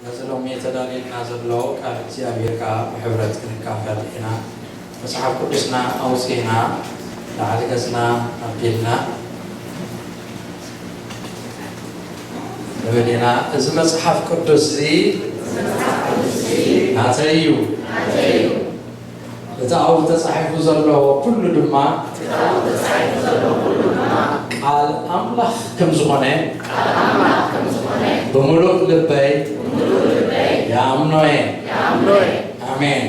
ነዚ ሎሚ ተዳልዩልና ዘሎ ቃል እግዚኣብሔር ከዓ ብሕብረት ክንካፈል ኢና። መጽሓፍ ቅዱስና ኣውፂእና ላዕሊ ገጽና ኣቢልና ንብል ኢና። እዚ መጽሓፍ ቅዱስ እዚ ናተይ እዩ። እቲ ኣብኡ ተጻሒፉ ዘሎ ኩሉ ድማ ቃል ኣምላኽ ከም ዝኾነ ብምሉእ ልበይ ይኣምኖ እየ። ኣሜን።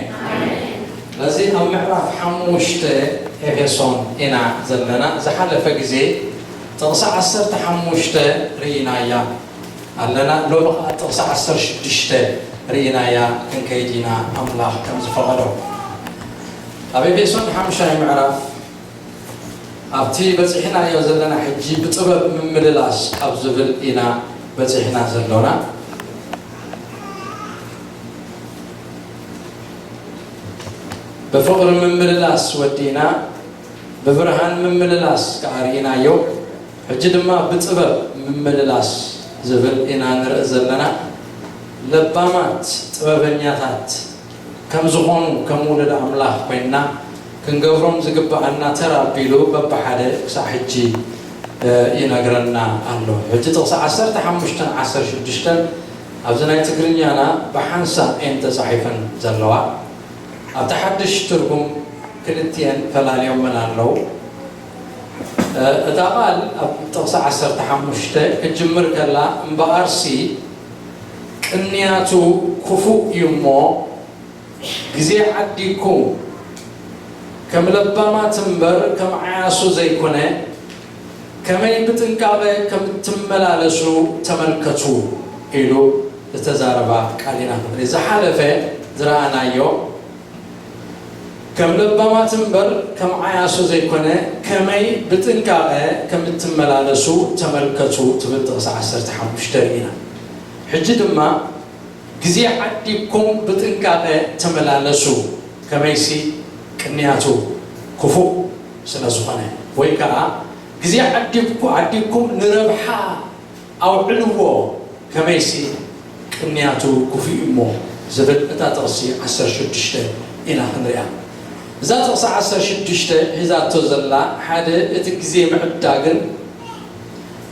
ስለዚ ኣብ ምዕራፍ ሓሙሽተ ኤፌሶን ኢና ዘለና። ዝሓለፈ ግዜ ጥቕሲ ዓሰርተ ሓሙሽተ ርኢናያ ኣለና። ሎሚ ከዓ ጥቕሲ ዓሰርተ ሽዱሽተ ርኢናያ ክንከይድ ኢና፣ ኣምላኽ ከም ዝፈቐዶ። ኣብ ኤፌሶን ሓምሻይ ምዕራፍ ኣብቲ በፂሕናዮ ዘለና ሕጂ ብጥበብ ምምልላስ ኣብ ዝብል ኢና በፂሕና ዘሎና። ብፍቕሪ ምምልላስ ወዲእና ብብርሃን ምምልላስ ከዓ ርኢናዮ። ሕጂ ድማ ብጥበብ ምምልላስ ዝብል ኢና ንርኢ ዘለና። ለባማት ጥበበኛታት ከም ዝኾኑ ከም ውሉድ ኣምላኽ ኮይንና ክንገብሮም ዝግብኣና ተራ ኣቢሉ በብሓደ ክሳዕ ሕጂ ይነግረና ኣሎ። ሕጂ ጥቕሲ ዓሰርተ ሓሙሽተን ዓሰርተ ሽዱሽተን ኣብዚ ናይ ትግርኛና ብሓንሳብ እየን ተጻሒፈን ዘለዋ። ኣብቲ ሓድሽ ትርጉም ክልቲኤን ፈላልዮመን ኣለዉ። እታ ቓል ኣብ ጥቕሲ ዓሰርተ ሓሙሽተ ክትጅምር ከላ እምበኣርሲ ቅንያቱ ክፉእ እዩ እሞ ግዜ ዓዲግኩም ከም ለባማት እምበር ከም ዓያሱ ዘይኮነ ከመይ ብጥንቃቐ ከም እትመላለሱ ተመልከቱ ኢሉ ዝተዛረባ ቃል ኢና ክንርኢ። ዝሓለፈ ዝረኣናዮ ከም ለባማት እምበር ከም ዓያሱ ዘይኮነ ከመይ ብጥንቃቐ ከም እትመላለሱ ተመልከቱ ትብል ጥቕሲ ዓሰርተ ሓሙሽተ ርኢና። ሕጂ ድማ ግዜ ዓዲግኩም ብጥንቃቐ ተመላለሱ፣ ከመይሲ ቅንያቱ ክፉእ ስለ ዝኾነ። ወይ ከዓ ግዜ ዓዲግኩ-፣ ዓዲግኩም ንረብሓ ኣውዕልዎ፣ ከመይሲ ቅንያቱ ክፉእ እሞ ዝብል እታ ጥቕሲ ዓሰርተ ሽዱሽተ ኢና ክንሪኣ። እዛ ጥቕሲ ዓሰርተ ሽዱሽተ ሒዛቶ ዘላ ሓደ እቲ ግዜ ምዕዳግን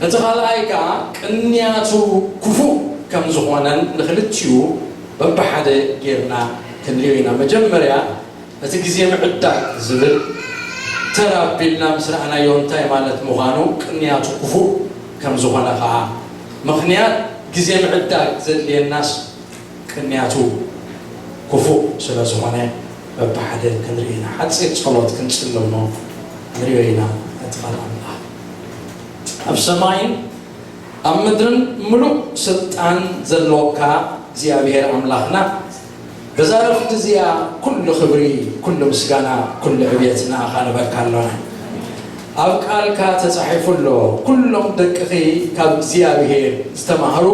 እቲ ካልኣይ ከዓ ቅንያቱ ክፉእ ከም ዝኾነን ንክልቲኡ በብሓደ ጌርና ክንሪኦ ኢና። መጀመርያ እቲ ግዜ ምዕዳግ ዝብል ተራ ኣቢልና ምስ ረኣናዮ እንታይ ማለት ምዃኑ፣ ቅንያቱ ክፉእ ከም ዝኾነ ከዓ፣ ምኽንያት ግዜ ምዕዳግ ዘድልየናስ ቅንያቱ ክፉእ ስለ ዝኾነ በብሓደ ክንርኢ ኢና። ሓፂር ጸሎት ክንጽሊ እሞ ንሪኦ ኢና። እቲ ቃል ኣምላኽ ኣብ ሰማይን ኣብ ምድርን ምሉእ ስልጣን ዘለወካ እግዚኣብሔር ኣምላኽና፣ በዛ ረፍዲ እዚኣ ኩሉ ክብሪ፣ ኩሉ ምስጋና፣ ኩሉ ዕብየት ንኣኻ ንበካ ኣሎና። ኣብ ቃልካ ተጻሒፉ ኣሎ፣ ኩሎም ደቅኺ ካብ እግዚኣብሔር ዝተማህሩ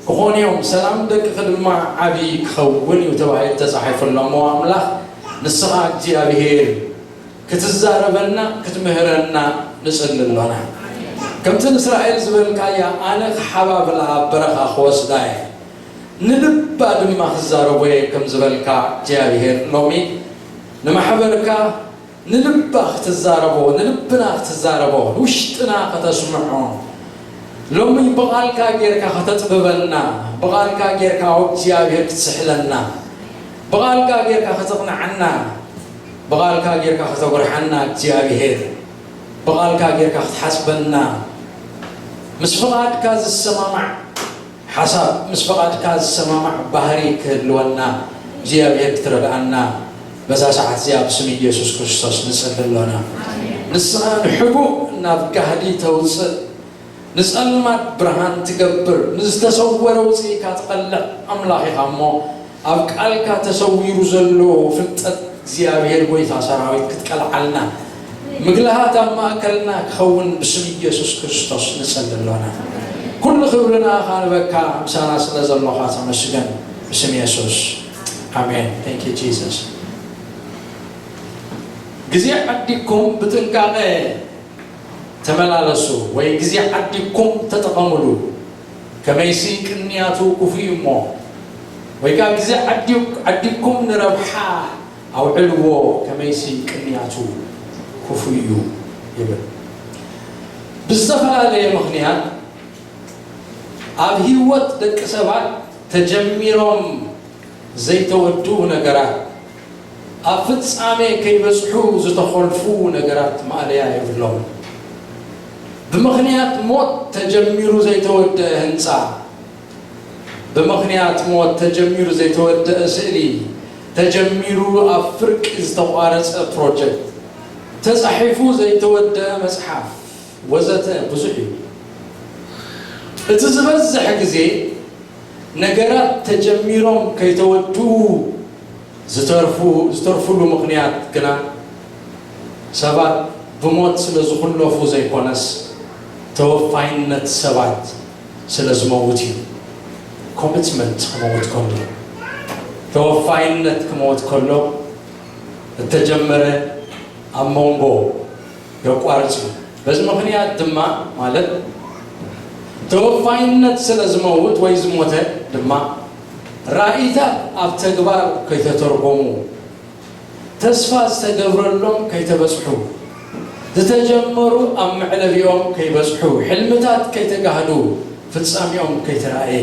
ክኾኑ እዮም፣ ሰላም ደቅኺ ድማ ዓብዪ ክኸውን እዩ ተባሂሉ ተጻሒፉ ኣሎ። እሞ ኣምላኽ ንስኻ እግዚኣብሔር ክትዛረበና፣ ክትምህረና ንጽሊ ኣሎና። ከምቲ ንእስራኤል ዝበልካያ፣ ኣነ ክሓባብላ ኣብ በረኻ ክወስዳ እየ፣ ንልባ ድማ ክዛረቦ እየ ከም ዝበልካ እግዚኣብሔር፣ ሎሚ ንማሕበርካ ንልባ ክትዛረቦ፣ ንልብና ክትዛረቦ፣ ንውሽጥና ከተስምዖ፣ ሎሚ ብቓልካ ጌርካ ከተጥብበና፣ ብቓልካ ጌርካ እግዚኣብሔር ክትስሕለና፣ ብቓልካ ጌርካ ከተቕንዓና፣ ብቓልካ ጌርካ ከተጉርሓና እግዚኣብሔር፣ ብቓልካ ጌርካ ክትሓጽበና፣ ምስ ፍቓድካ ዝሰማማዕ ሓሳብ፣ ምስ ፍቓድካ ዝሰማማዕ ባህሪ ክህልወና እግዚኣብሔር ክትረድኣና በዛ ሰዓት እዚኣ ብስም ኢየሱስ ክርስቶስ ንጽሊ ኣሎና። ንስኻ ንሕቡእ ናብ ጋህዲ ተውጽእ፣ ንጸልማት ብርሃን ትገብር፣ ንዝተሰወረ ውጽኢካ ትቐልዕ ኣምላኽ ኢኻ እሞ፣ ኣብ ቃልካ ተሰዊሩ ዘሎ ፍልጠት እግዚኣብሔር ጐይታ ሰራዊት ክትቀልዓልና፣ ምግልሃት ኣብ ማእከልና ክኸውን ብስም ኢየሱስ ክርስቶስ ንጸሊ ኣሎና። ኩሉ ክብሪ ንኣኻ ንበካ፣ ምሳና ስለ ዘሎኻ ተመስገን። ብስም የሱስ ኣሜን። Thank you Jesus። ግዜ ዓዲግኩም ብጥንቃቐ ተመላለሱ፣ ወይ ግዜ ዓዲግኩም ተጠቐምሉ፣ ከመይሲ ቅንያቱ ክፉእ እዩ እሞ ወይ ከዓ ግዜ ዓዲኩም ንረብሓ ኣውዕልዎ፣ ከመይሲ ቅንያቱ ክፉእ እዩ ይብል። ብዝተፈላለየ ምኽንያት ኣብ ህይወት ደቂ ሰባት ተጀሚሮም ዘይተወድኡ ነገራት፣ ኣብ ፍጻሜ ከይበጽሑ ዝተኾልፉ ነገራት ማእለያ የብሎም። ብምኽንያት ሞት ተጀሚሩ ዘይተወደአ ህንጻ፣ ብምኽንያት ሞት ተጀሚሩ ዘይተወደአ ስእሊ፣ ተጀሚሩ ኣብ ፍርቂ ዝተቋረጸ ፕሮጀክት፣ ተጻሒፉ ዘይተወደአ መጽሓፍ፣ ወዘተ ብዙሕ እዩ። እቲ ዝበዝሕ ግዜ ነገራት ተጀሚሮም ከይተወድኡ ዝተርፉ-፣ ዝተርፉሉ ምኽንያት ግና፣ ሰባት ብሞት ስለ ዝኹለፉ ዘይኮነስ፣ ተወፋይነት ሰባት ስለ ዝመውት እዩ። ኮሚትመንት ክመውት ከሎ፣ ተወፋይነት ክመውት ከሎ፣ እተጀመረ ኣብ መንጎ የቋርጽ እዩ። በዚ ምኽንያት ድማ፣ ማለት ተወፋይነት ስለ ዝመውት ወይ ዝሞተ ድማ፣ ራእይታት ኣብ ተግባር ከይተተርጎሙ፣ ተስፋ ዝተገብረሎም ከይተበጽሑ፣ ዝተጀመሩ ኣብ መዕለቢኦም ከይበጽሑ፣ ሕልምታት ከይተጋህዱ፣ ፍጻሜኦም ከይተራእየ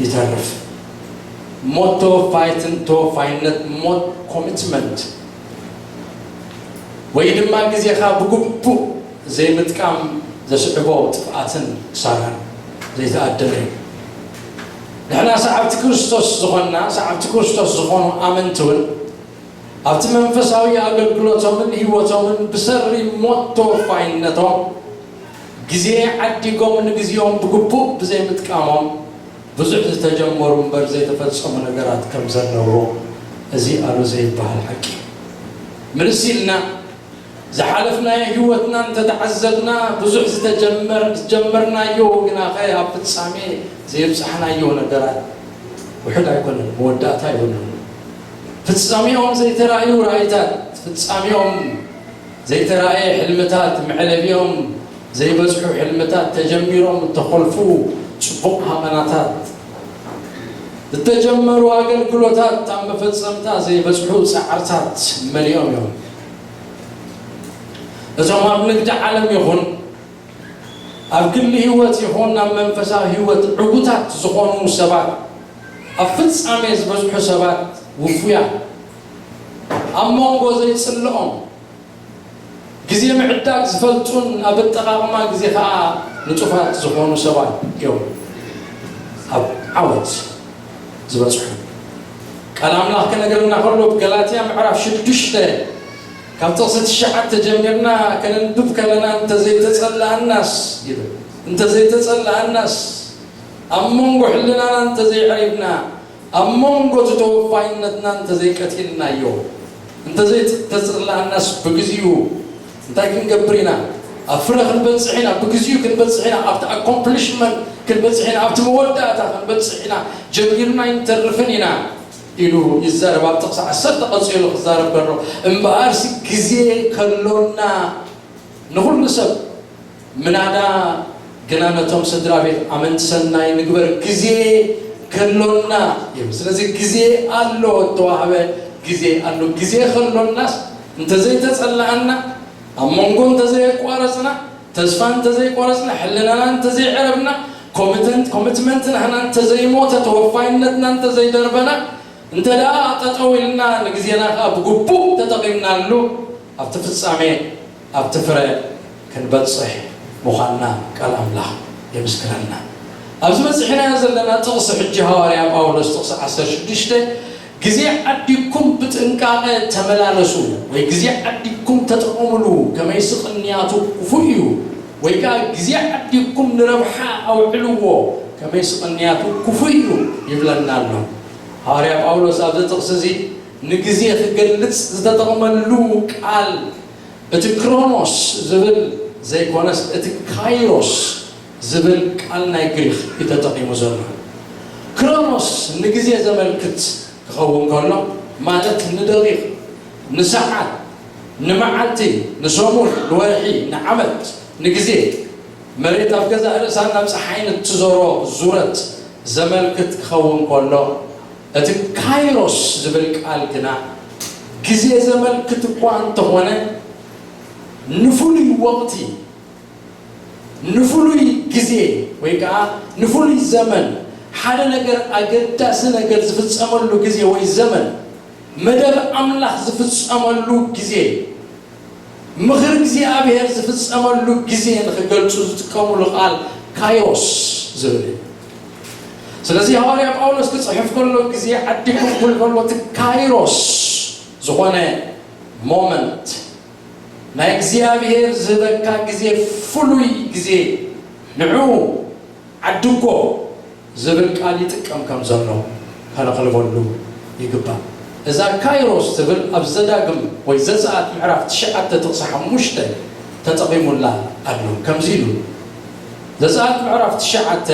ይተርፍ። ሞት ተወፋይትን፣ ተወፋይነት ሞት ኮሚትመንት ወይ ድማ ግዜኻ ብግቡእ ዘይምጥቃም ዘስዕቦ ጥፍኣትን ክሳራን ዘይተኣደነ እዩ። ንሕና ሰዓብቲ ክርስቶስ ዝኾንና፣ ሰዓብቲ ክርስቶስ ዝኾኑ ኣመንቲ እውን ኣብቲ መንፈሳዊ ኣገልግሎቶምን ህይወቶምን ብሰሪ ሞት ተወፋይነቶም፣ ግዜ ዓዲጎም ንግዜኦም ብግቡእ ብዘይምጥቃሞም፣ ብዙሕ ዝተጀመሩ እምበር ዘይተፈጸሙ ነገራት ከም ዘለዉ፣ እዚ ኣሉ ዘይበሃል ሓቂ እዩ። ምልስ ኢልና ዝሓለፍናዮ ህይወትና እንተተዓዘብና፣ ብዙሕ ዝተጀመር-፣ ዝጀመርናዮ ግናኸ ኣብ ፍጻሜ ዘየብጻሕናዮ ነገራት ውሑድ ኣይኮነን፣ መወዳእታ የብሉን። ፍጻሜኦም ዘይተራእዩ ራእይታት፣ ፍጻሜኦም ዘይተራእየ ሕልምታት፣ መዕለቢኦም ዘይበጽሑ ሕልምታት፣ ተጀሚሮም እተኾልፉ ጽቡቕ ሃቐናታት፣ እተጀመሩ ኣገልግሎታት ኣብ መፈጸምታ ዘይበጽሑ ጻዕርታት መሊኦም እዮም። እቶም ኣብ ንግዲ ዓለም ይኹን ኣብ ግሊ ህይወት ይኹን ኣብ መንፈሳዊ ህይወት ዕዉታት ዝኾኑ ሰባት፣ ኣብ ፍጻሜ ዝበጽሑ ሰባት ውፉያት፣ ኣብ መንጎ ዘይጽልኦም፣ ግዜ ምዕዳግ ዝፈልጡን ኣብ ኣጠቓቕማ ግዜ ኸኣ ንጡፋት ዝኾኑ ሰባት እዮም ኣብ ዓወት ዝበጽሑ። ቃል ኣምላኽ ክነግረና ከሎ፣ ብገላትያ ምዕራፍ ሽዱሽተ ካብ ጥቕሲ ትሽዓተ ጀሚርና ከነንብብ ከለና፣ "እንተዘይተጸላኣናስ" ይብል። "እንተዘይተጸላኣናስ፣ ኣብ መንጎ ሕልናና እንተዘይዐሪብና፣ ኣብ መንጎ እቲ ተወፋይነትና እንተዘይቀቲልናዮ፣ እንተዘይተጸላኣናስ፣ ብግዚኡ እንታይ ክንገብር ኢና? ኣብ ፍረ ክንበጽሕ ኢና፣ ብግዚኡ ክንበጽሕ ኢና፣ ኣብቲ ኣኮምፕሊሽመንት ክንበጽሕ ኢና፣ ኣብቲ መወዳእታ ክንበጽሕ ኢና፣ ጀሚርና ኣይንተርፍን ኢና" ኢሉ ይዛረብ። ኣብ ጥቕሲ ዓሰርተ ቀጺሉ ክዛረብ ከሎ፣ እምበኣርሲ ግዜ ከሎና ንኹሉ ሰብ ምናዳ ግና ነቶም ስድራ ቤት ኣመንቲ ሰናይ ንግበር፣ ግዜ ከሎና እዩ። ስለዚ ግዜ ኣሎ፣ እተዋህበ ግዜ ኣሎ። ግዜ ከሎናስ፣ እንተዘይተጸላኣና፣ ኣብ መንጎ እንተዘየቋረጽና፣ ተስፋ እንተዘይቆረጽና፣ ሕልናና እንተዘይዕረብና፣ ኮሚተንት-፣ ኮሚትመንት ናህና እንተዘይሞተ፣ ተወፋይነትና እንተዘይደርበና፣ እንተ ደኣ ጠጠው ኢልና ንግዜና ከኣ ብግቡእ ተጠቒምናሉ፣ ኣብቲ ፍጻሜ፣ ኣብቲ ፍረ ክንበጽሕ ምዃንና ቃል ኣምላኽ የምስክረና። ኣብዚ በጺሕናዮ ዘለና ጥቕሲ ሕጂ ሃዋርያ ጳውሎስ ጥቕሲ ዓሰርተ ሽዱሽተ፣ "ግዜ ዓዲግኩም ብጥንቃቐ ተመላለሱ" ወይ "ግዜ ዓዲግኩም ተጠቐሙሉ፣ ከመይሲ ቅንያቱ ክፉእ እዩ" ወይ ከኣ "ግዜ ዓዲግኩም ንረብሓ ኣውዕልዎ፣ ከመይሲ ቅንያቱ ክፉእ እዩ" ይብለና ኣሎ። ሃዋርያ ጳውሎስ ኣብዚ ጥቕሲ እዚ ንግዜ ክገልጽ ዝተጠቕመሉ ቃል፣ እቲ ክሮኖስ ዝብል ዘይኮነስ፣ እቲ ካይሮስ ዝብል ቃል ናይ ግሪኽ እዩ ተጠቒሙ ዘሎ። ክሮኖስ ንግዜ ዘመልክት ክኸውን ከሎ፣ ማለት ንደቂቕ፣ ንሰዓት፣ ንመዓልቲ፣ ንሰሙን፣ ንወርሒ፣ ንዓመት፣ ንግዜ፣ መሬት ኣብ ገዛእ ርእሳ ናብ ጸሓይ ንትዞሮ ዙረት ዘመልክት ክኸውን ከሎ፣ እቲ ካይሮስ ዝብል ቃል ግና ግዜ ዘመልክት እኳ እንተኾነ፣ ንፍሉይ ወቕቲ፣ ንፍሉይ ግዜ ወይ ከዓ ንፍሉይ ዘመን፣ ሓደ ነገር፣ ኣገዳሲ ነገር ዝፍጸመሉ ግዜ ወይ ዘመን፣ መደብ ኣምላኽ ዝፍጸመሉ ግዜ፣ ምኽሪ እግዚኣብሔር ዝፍጸመሉ ግዜ ንኽገልጹ ዝጥቀሙሉ ቃል ካይሮስ ዝብል እዩ። ስለዚ ሃዋርያ ጳውሎስ ክጽሕፍ ከሎ፣ ግዜ ዓዲኩም ክብል ከሎ፣ እቲ ካይሮስ ዝኾነ ሞመንት፣ ናይ እግዚኣብሔር ዝህበካ ግዜ፣ ፍሉይ ግዜ፣ ንዑ ዓድጎ ዝብል ቃል ይጥቀም ከም ዘሎ ከነቕልበሉ ይግባእ። እዛ ካይሮስ ትብል ኣብ ዘዳግም ወይ ዘጸኣት ምዕራፍ ትሽዓተ ጥቕሲ ሓሙሽተ ተጠቒሙላ ኣሎ። ከምዚ ኢሉ፣ ዘጸኣት ምዕራፍ ትሽዓተ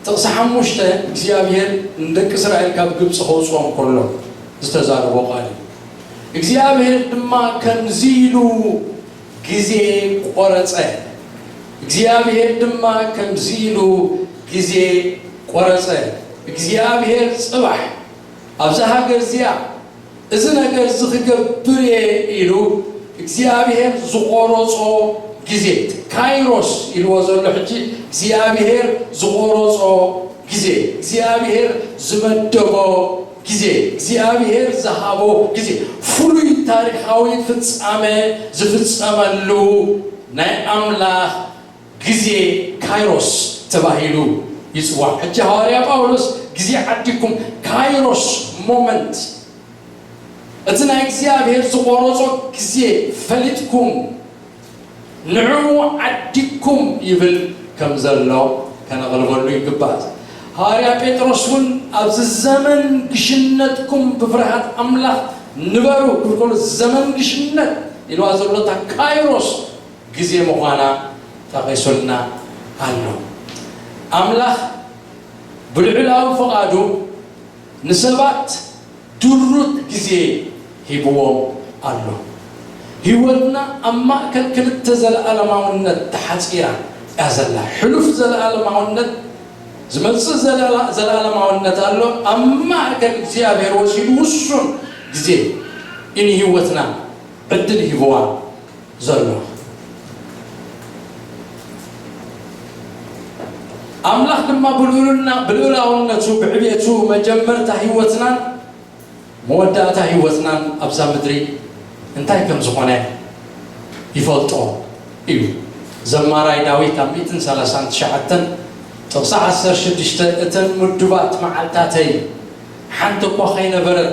ጥቕሲ ሓሙሽተ፣ እግዚኣብሔር ንደቂ እስራኤል ካብ ግብጺ ከውጽኦም ከሎ ዝተዛረቦ ቃል እዩ። እግዚኣብሔር ድማ ከምዚ ኢሉ ግዜ ቆረጸ። እግዚኣብሔር ድማ ከምዚ ኢሉ ግዜ ቆረጸ። እግዚኣብሔር ጽባሕ ኣብዛ ሃገር እዚኣ እዚ ነገር እዚ ክገብር እየ ኢሉ እግዚኣብሔር ዝቆረጾ ግዜ፣ ካይሮስ ኢልዎ ዘሎ ሕጂ እግዚኣብሔር ዝቆረጾ ግዜ፣ እግዚኣብሔር ዝመደቦ ግዜ፣ እግዚኣብሔር ዝሃቦ ግዜ፣ ፍሉይ ታሪኻዊ ፍጻመ ዝፍጸመሉ ናይ ኣምላኽ ግዜ ካይሮስ ተባሂሉ ይጽዋዕ። ሕጂ ሃዋርያ ጳውሎስ ግዜ ዓዲኩም፣ ካይሮስ ሞመንት፣ እቲ ናይ እግዚኣብሔር ዝቆረጾ ግዜ ፈሊጥኩም ንዕኡ ዓዲኩም ይብል ከም ዘሎ ከነቕልበሉ ይግባእ። ሃዋርያ ጴጥሮስ እውን ኣብዚ ዘመን ግሽነትኩም ብፍርሃት ኣምላኽ ንበሩ ክብል ከሎ፣ ዘመን ግሽነት ኢልዋ ዘሎ እታ ካይሮስ ግዜ ምዃና ጠቒሱልና ኣሎ። ኣምላኽ ብልዑላዊ ፍቓዱ ንሰባት ድሩት ግዜ ሂብዎም ኣሎ። ህይወትና ኣብ ማእከል ክልተ ዘለኣለማውነት ተሓጺራ እያ ዘላ። ሕሉፍ ዘለኣለማውነት፣ ዝመጽእ ዘለኣለ-፣ ዘለኣለማውነት ኣሎ። ኣብ ማእከል እግዚኣብሔር ወሲዱ ውሱን ግዜ እዩ ንህይወትና ዕድል ሂብዋ ዘሎ። ኣምላኽ ድማ ብልዑልና-፣ ብልዑላውነቱ፣ ብዕቤቱ መጀመርታ ህይወትናን መወዳእታ ህይወትናን ኣብዛ ምድሪ እንታይ ከም ዝኾነ ይፈልጦ እዩ። ዘማራይ ዳዊት ኣብ ሚእትን ሰላሳን ትሽዓተን ጥቕሲ ዓሰርተ ሽዱሽተ፣ "እተን ምዱባት መዓልታተይ ሓንቲ እኳ ከይነበረት፣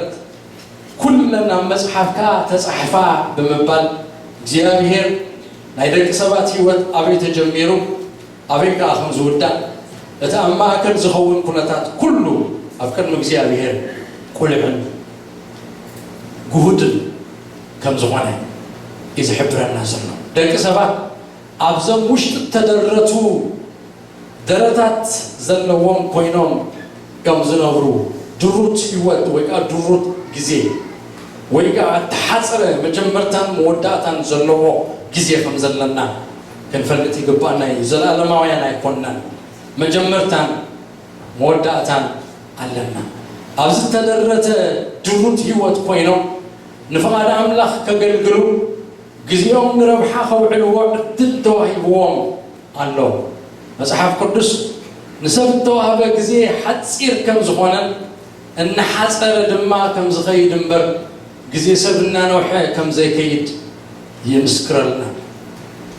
ኩለን ኣብ መጽሓፍካ ተጻሕፋ" ብምባል፣ እግዚኣብሔር ናይ ደቂ ሰባት ህይወት ኣበይ ተጀሚሩ፣ ኣበይ ከኣ ከም ዝውዳእ፣ እቲ ኣብ ማእከል ዝኸውን ኩነታት ኩሉ ኣብ ቅድሚ እግዚኣብሔር ቁልዕን ግሁድን ከም ዝኾነ እዩ ዝሕብረና ዘሎ። ደቂ ሰባት ኣብዞም ውሽጢ እተደረቱ ደረታት ዘለዎም ኮይኖም ከም ዝነብሩ፣ ድሩት ህይወት ወይ ከኣ ድሩት ግዜ ወይ ከኣ እተሓጽረ መጀመርታን መወዳእታን ዘለዎ ግዜ ከም ዘለና ክንፈልጥ ይግባኣና እዩ። ዘለኣለማውያን ኣይኮንናን። መጀመርታን መወዳእታን ኣለና። ኣብዚ እተደረተ ድሩት ህይወት ኮይኖም ንፍቓድ ኣምላኽ ከገልግሉ ግዜኦም ንረብሓ ከውዕልዎ ዕድል ተዋሂብዎም ኣሎ። መጽሓፍ ቅዱስ ንሰብ እተዋህበ ግዜ ሓጺር ከም ዝኾነን እናሓጸረ ድማ ከም ዝኸይድ እምበር፣ ግዜ ሰብ እናነውሐ ከም ዘይከይድ ይምስክረልና።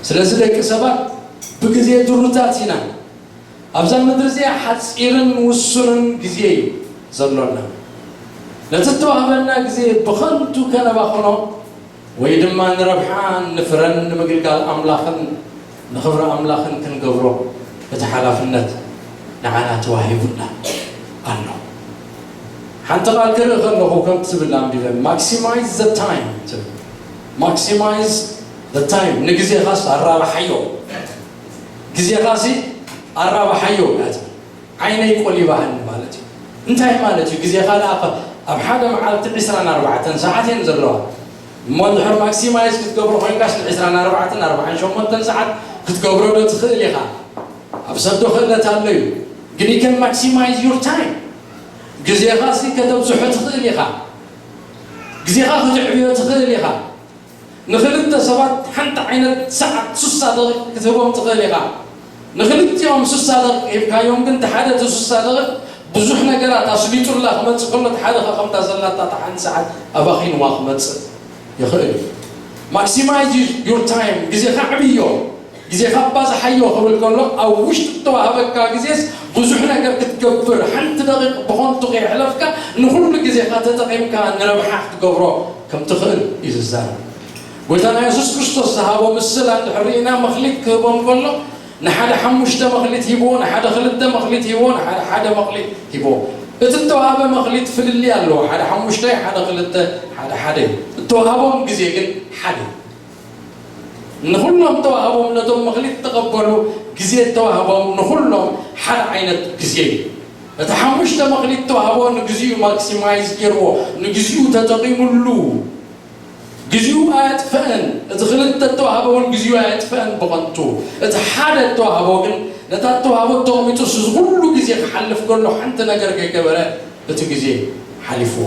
ስለዚ ደቂ ሰባት ብግዜ ድሩታት ኢና። ኣብዛ ምድሪ እዚኣ ሓጺርን ውሱንን ግዜ እዩ ዘሎና። ነቲ እተዋህበና ግዜ ብኸንቱ ከነባኽኖ ወይ ድማ ንረብሓን ንፍረን ንምግልጋል ኣምላኽን ንኽብሪ ኣምላኽን ክንገብሮ እቲ ሓላፍነት ንዓና ተዋሂቡና ኣሎ። ሓንቲ ቃል ክርኢ ከለኹ ከም ትብል ኣንቢበ፣ ማክሲማይዝ ዘ ታይም ትብል። ማክሲማይዝ ዘ ታይም፣ ንግዜኻስ ኣራብሓዮ፣ ግዜኻሲ ኣራብሓዮ እያ ትብል። ዓይነይ ቆሊባህኒ ማለት እዩ። እንታይ ማለት እዩ? ግዜኻ ደኣ ኣብ ሓደ መዓልቲ ዕስራን ኣርባዕተን ሰዓት እየን ዘለዋ። እሞ እንድሕር ማክሲማይዝ ክትገብሮ ኮይንካስ ን ዕስራን ኣርባዕተን ኣርባዓን ሸሞንተን ሰዓት ክትገብሮ ዶ ትኽእል ኢኻ? ኣብ ሰብ ዶ ክእለት ኣሎ እዩ? ግን you can maximize your time። ግዜኻሲ ከተብዝሖ ትኽእል ኢኻ። ግዜኻ ከተዕብዮ ትኽእል ኢኻ። ንኽልተ ሰባት ሓንቲ ዓይነት ሰዓት ሱሳ ደቂቕ ክትህቦም ትኽእል ኢኻ። ንኽልቲኦም ሱሳ ደቂቕ ሂብካዮም፣ ግን እቲ ሓደ እቲ ሱሳ ደቂቕ ብዙሕ ነገራት ኣስሊጡላ ክመጽእ ከሎ፣ እቲ ሓደ ኸ ከምታ ዘላታ እታ ሓንቲ ሰዓት ኣባኺንዋ ክመጽእ ይኽእል እዩ። Maximize your time፣ ግዜኻ ዕብዮ። ግዜኻ ኣባዝሓዮ ክብል ከሎ፣ ኣብ ውሽጢ እተዋህበካ ግዜስ ብዙሕ ነገር ክትገብር፣ ሓንቲ ደቂቕ ብኾንቱ ከየሕለፍካ ንኹሉ ግዜኻ ተጠቒምካ ንረብሓ ክትገብሮ ከም ትኽእል እዩ ዝዛረብ። ጎይታና የሱስ ክርስቶስ ዝሃቦ ምስላ እንድሕር ርኢና፣ መኽሊት ክህቦም ከሎ ንሓደ ሓሙሽተ መኽሊት ሂብዎ፣ ንሓደ ክልተ መኽሊት ሂብዎ፣ ንሓደ ሓደ መኽሊት ሂብዎ። እቲ እተዋህበ መኽሊት ፍልልይ ኣለዎ። ሓደ ሓሙሽተ፣ ሓደ ክልተ፣ ሓደ ሓደ እዩ። እተዋህቦም ግዜ ግን ሓደ እዩ። ንኹሎም ተዋህቦም፣ ነቶም መኽሊት ተቐበሉ ግዜ ተዋህቦም፣ ንኹሎም ሓደ ዓይነት ግዜ እዩ። እቲ ሓሙሽተ መኽሊት ተዋህቦ ንግዚኡ ማክሲማይዝ ገይርዎ፣ ንግዚኡ ተጠቒሙሉ፣ ግዚኡ ኣየጥፈአን። እቲ ክልተ ተዋህቦ እውን ግዚኡ ኣየጥፈአን ብቐንቱ። እቲ ሓደ ተዋህቦ ግን ነታ ተዋህቦ ተቐሚጡ፣ እዚ ኩሉ ግዜ ክሓልፍ ከሎ ሓንቲ ነገር ከይገበረ እቲ ግዜ ሓሊፍዎ።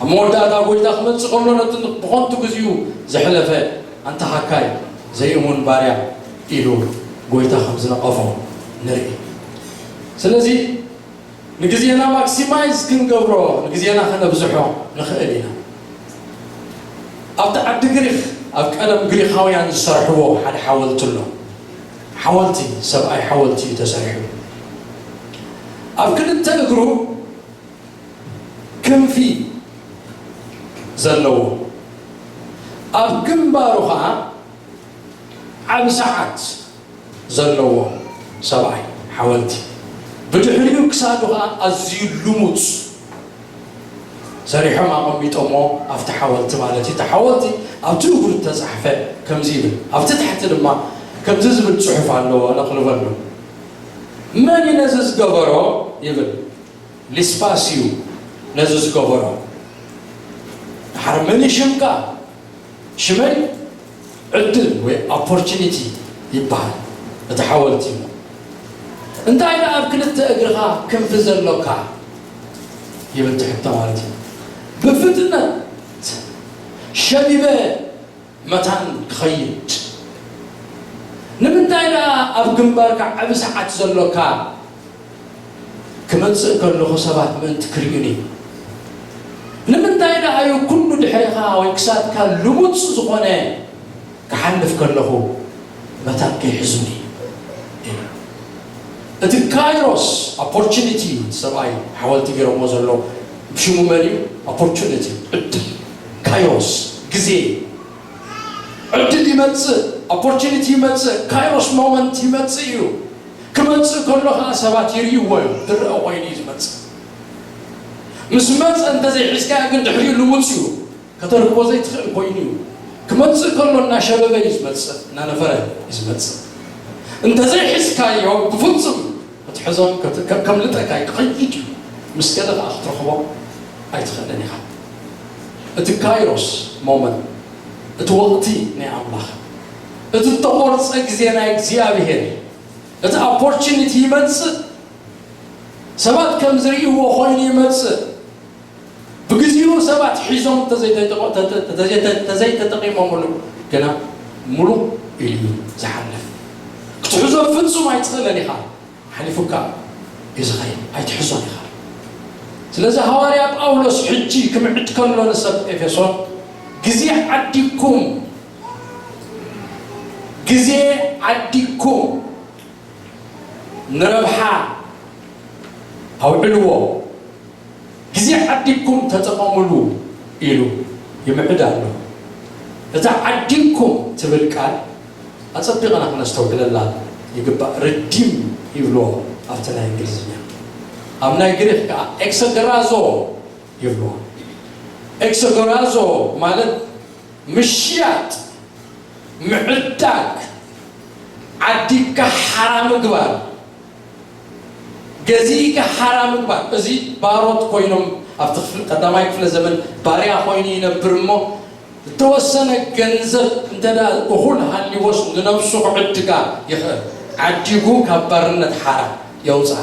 ኣብ መወዳእታ ጎይታ ክመጽእ ከሎ ነቲ ብኸንቱ ግዜኡ ዘሕለፈ፣ "ኣንታ ሃካይ ዘይእሙን ባርያ" ኢሉ ጎይታ ከም ዝነቐፎ ንርኢ። ስለዚ ንግዜና ማክሲማይዝ ክንገብሮ፣ ንግዜና ከነብዝሖ ንኽእል ኢና። ኣብቲ ዓዲ ግሪኽ፣ ኣብ ቀደም ግሪኻውያን ዝሰርሕዎ ሓደ ሓወልቲ ኣሎ። ሓወልቲ፣ ሰብኣይ ሓወልቲ እዩ ተሰሪሑ። ኣብ ክልተ እግሩ ክንፊ ዘለዎ፣ ኣብ ግንባሩ ኸዓ ዓቢ ሰዓት ዘለዎ ሰብኣይ ሓወልቲ። ብድሕሪኡ ክሳዱ ኸዓ ኣዝዩ ልሙጽ ሰሪሖም ኣቐሚጦሞ፣ ኣብቲ ሓወልቲ ማለት እዩ። እቲ ሓወልቲ ኣብቲ እግሩ ዝተጻሕፈ ከምዚ ይብል፣ ኣብቲ ታሕቲ ድማ ከምዚ ዝብል ጽሑፍ ኣለዎ። ኣነ ክልበሉ፣ "መን እዩ ነዚ ዝገበሮ?" ይብል። ሊስፓስ እዩ ነዚ ዝገበሮ። ድሓር መን እዩ ሽምካ? ሽመይ ዕድል ወይ ኦፖርቹኒቲ ይበሃል እቲ ሓወልቲ። እንታይ ደኣ ኣብ ክልተ እግርኻ ክንፊ ዘሎካ ይብል ትሕቶ ማለት እዩ። ብፍጥነት ሸቢበ መታን ክኸይድ። ንምንታይ ደኣ ኣብ ግንባርካ ዓቢ ሰዓት ዘሎካ ክመጽእ ከለኹ ሰባት ምእንቲ ክርእዩኒ? ንምንታይ ደኣ እዩ ኩሉ ድሕሬኻ ወይ ክሳድካ ልሙጽ ዝኾነ ክሓልፍ ከለኹ መታን ከይሕዙኒ? እቲ ካይሮስ ኦፖርቹኒቲ፣ ሰብኣይ ሓወልቲ ገይሮሞ ዘሎ ሽሙ መን እዩ? ኦፖርቹኒቲ፣ ዕድል፣ ካይሮስ፣ ግዜ። ዕድል ይመጽእ፣ ኦፖርቹኒቲ ይመጽእ፣ ካይሮስ ሞመንት ይመጽእ እዩ። ክመጽእ ከሎ ኸዓ ሰባት ይርእይዎ እዮም። ዝረአ ኮይኑ እዩ ዝመጽእ። ምስ መጸ እንተዘይሒዝካዮ ግን ድሕሪኡ ልሙጽ እዩ። ከተርክቦ ዘይትኽእል ኮይኑ እዩ። ክመጽእ ከሎ እናሸበበ እዩ ዝመጽእ፣ እናነፈረ እዩ ዝመጽእ። እንተዘይሒዝካዮ ብፍጹም ክትሕዞን ከት-፣ ከ-፣ ከምልጠካ እዩ፣ ክኸይድ እዩ። ምስ ገለ ኸዓ ክትረኽቦ ኣይትኽእልን ኢኻ። እቲ ካይሮስ ሞመንት፣ እቲ ወቕቲ ናይ ኣምላኽ፣ እቲ እተቖርጸ ግዜ ናይ እግዚኣብሔር፣ እቲ ኦፖርቹኒቲ ይመጽእ። ሰባት ከም ዝርእይዎ ኮይኑ ይመጽእ። ብግዚኡ ሰባት ሒዞም ተዘይተጠቐ-፣ ተተ-፣ ተተ-፣ ተተ-፣ ተዘይተጠቒሞምሉ ግና ምሉእ ኢሉ እዩ ዝሓልፍ። ክትሕዞ ፍጹም ኣይትኽእለን ኢኻ። ሓሊፉካ እዩ ዝኸይድ። ኣይትሕዞን ኢኻ። ስለዚ ሃዋርያ ጳውሎስ ሕጂ ክምዕድ ከሎ ንሰብ ኤፌሶን፣ "ግዜ ዓዲግኩም፣ ግዜ ዓዲግኩም ንረብሓ ኣውዕልዎ፣ ግዜ ዓዲግኩም ተጠቐሙሉ" ኢሉ ይምዕድ ኣሎ። እታ ዓዲግኩም ትብል ቃል ኣጸቢቕና ክነስተውዕለላ ይግባእ። ርዲም ይብልዎ ኣብቲ ናይ እንግሊዝኛ። ኣብ ናይ ግሪኽ ከኣ ኤክሰገራዞ ይብልዎ። ኤክሰገራዞ ማለት ምሽያጥ፣ ምዕዳግ፣ ዓዲግካ ሓራ ምግባር፣ ገዚእካ ሓራ ምግባር። እዚ ባሮት ኮይኖም ኣብቲ ክፍል-፣ ቀዳማይ ክፍለ ዘመን ባርያ ኮይኑ ይነብር እሞ፣ እተወሰነ ገንዘብ እንተ ደኣ እኹል ሃልይዎስ ንነብሱ ክዕድጋ ይኽእል። ዓዲጉ ካብ ባርነት ሓራ የውጽኣ።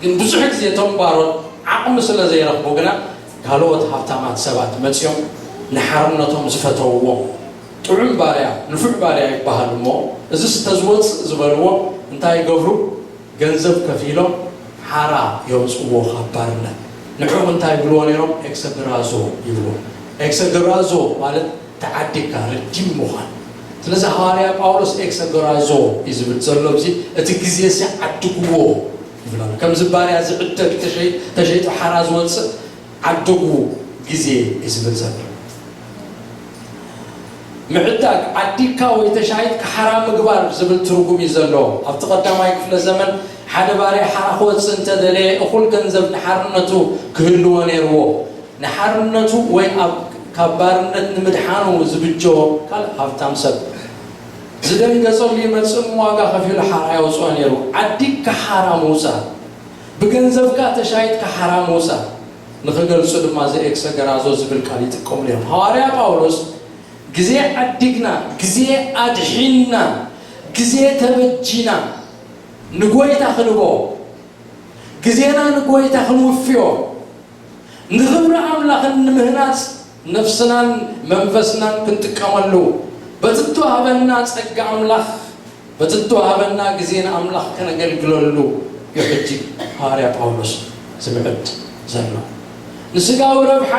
ግን ብዙሕ ግዜ እቶም ባሮት ዓቕሚ ስለ ዘይረኽቡ ግና ካልኦት ሃብታማት ሰባት መጺኦም ንሓርነቶም ዝፈተውዎም። ጥዑም ባርያ፣ ንፉዕ ባርያ ይበሃል እሞ፣ እዝስ ተዝወጽእ ዝበልዎ እንታይ ይገብሩ? ገንዘብ ከፊሎም ሓራ የውጽእዎ ካብ ባርነት። ንዕኡ እንታይ ይብልዎ ነይሮም? ኤክሰግራዞ ይብልዎ። ኤክሰግራዞ ማለት ተዓዲግካ፣ ርዲም ምዃን። ስለዚ ሃዋርያ ጳውሎስ ኤክሰግራዞ እዩ ዝብል ዘሎ። እዚ እቲ ግዜሲ ዓድግዎ ይብል ኣሎ። ከምዚ ባርያ ዝዕደግ፣ ተሸይ-፣ ተሸይጡ ሓራ ዝወጽእ ዓድጉ ግዜ እዩ ዝብል ዘሎ። ምዕዳግ፣ ዓዲግካ ወይ ተሻይጥካ ሓራ ምግባር ዝብል ትርጉም እዩ ዘለዎ። ኣብቲ ቀዳማይ ክፍለ ዘመን ሓደ ባርያ ሓራ ክወጽእ እንተደለየ እኹል ገንዘብ ንሓርነቱ ክህልዎ ነይርዎ። ንሓርነቱ ወይ ኣብ፣ ካብ ባርነት ንምድሓኑ ዝብጀዎ ካልእ ሃብታም ሰብ ዝደንገጸሉ ይመጽእ እሞ ዋጋ ከፊሉ ሓራ የውጽኦ ነይሩ። ዓዲግካ ሓራ ምውጻእ፣ ብገንዘብካ ተሻይጥካ ሓራ ምውጻእ ንኽገልጹ ድማ እዚ ኤክሰገራዞ ዝብል ቃል ይጥቀሙ ነይሮም። ሃዋርያ ጳውሎስ ግዜ ዓዲግና፣ ግዜ ኣድሒንና፣ ግዜ ተበጂና ንጎይታ ክንቦ፣ ግዜና ንጎይታ ክንውፍዮ፣ ንኽብሪ ኣምላኽን ንምህናጽ ነፍስናን መንፈስናን ክንጥቀመሉ በቲ እተዋህበና ጸጋ ኣምላኽ፣ በቲ እተዋህበና ግዜ ንኣምላኽ ከነገልግለሉ እዩ ሕጂ ሃዋርያ ጳውሎስ ዝምዕድ ዘሎ። ንስጋዊ ረብሓ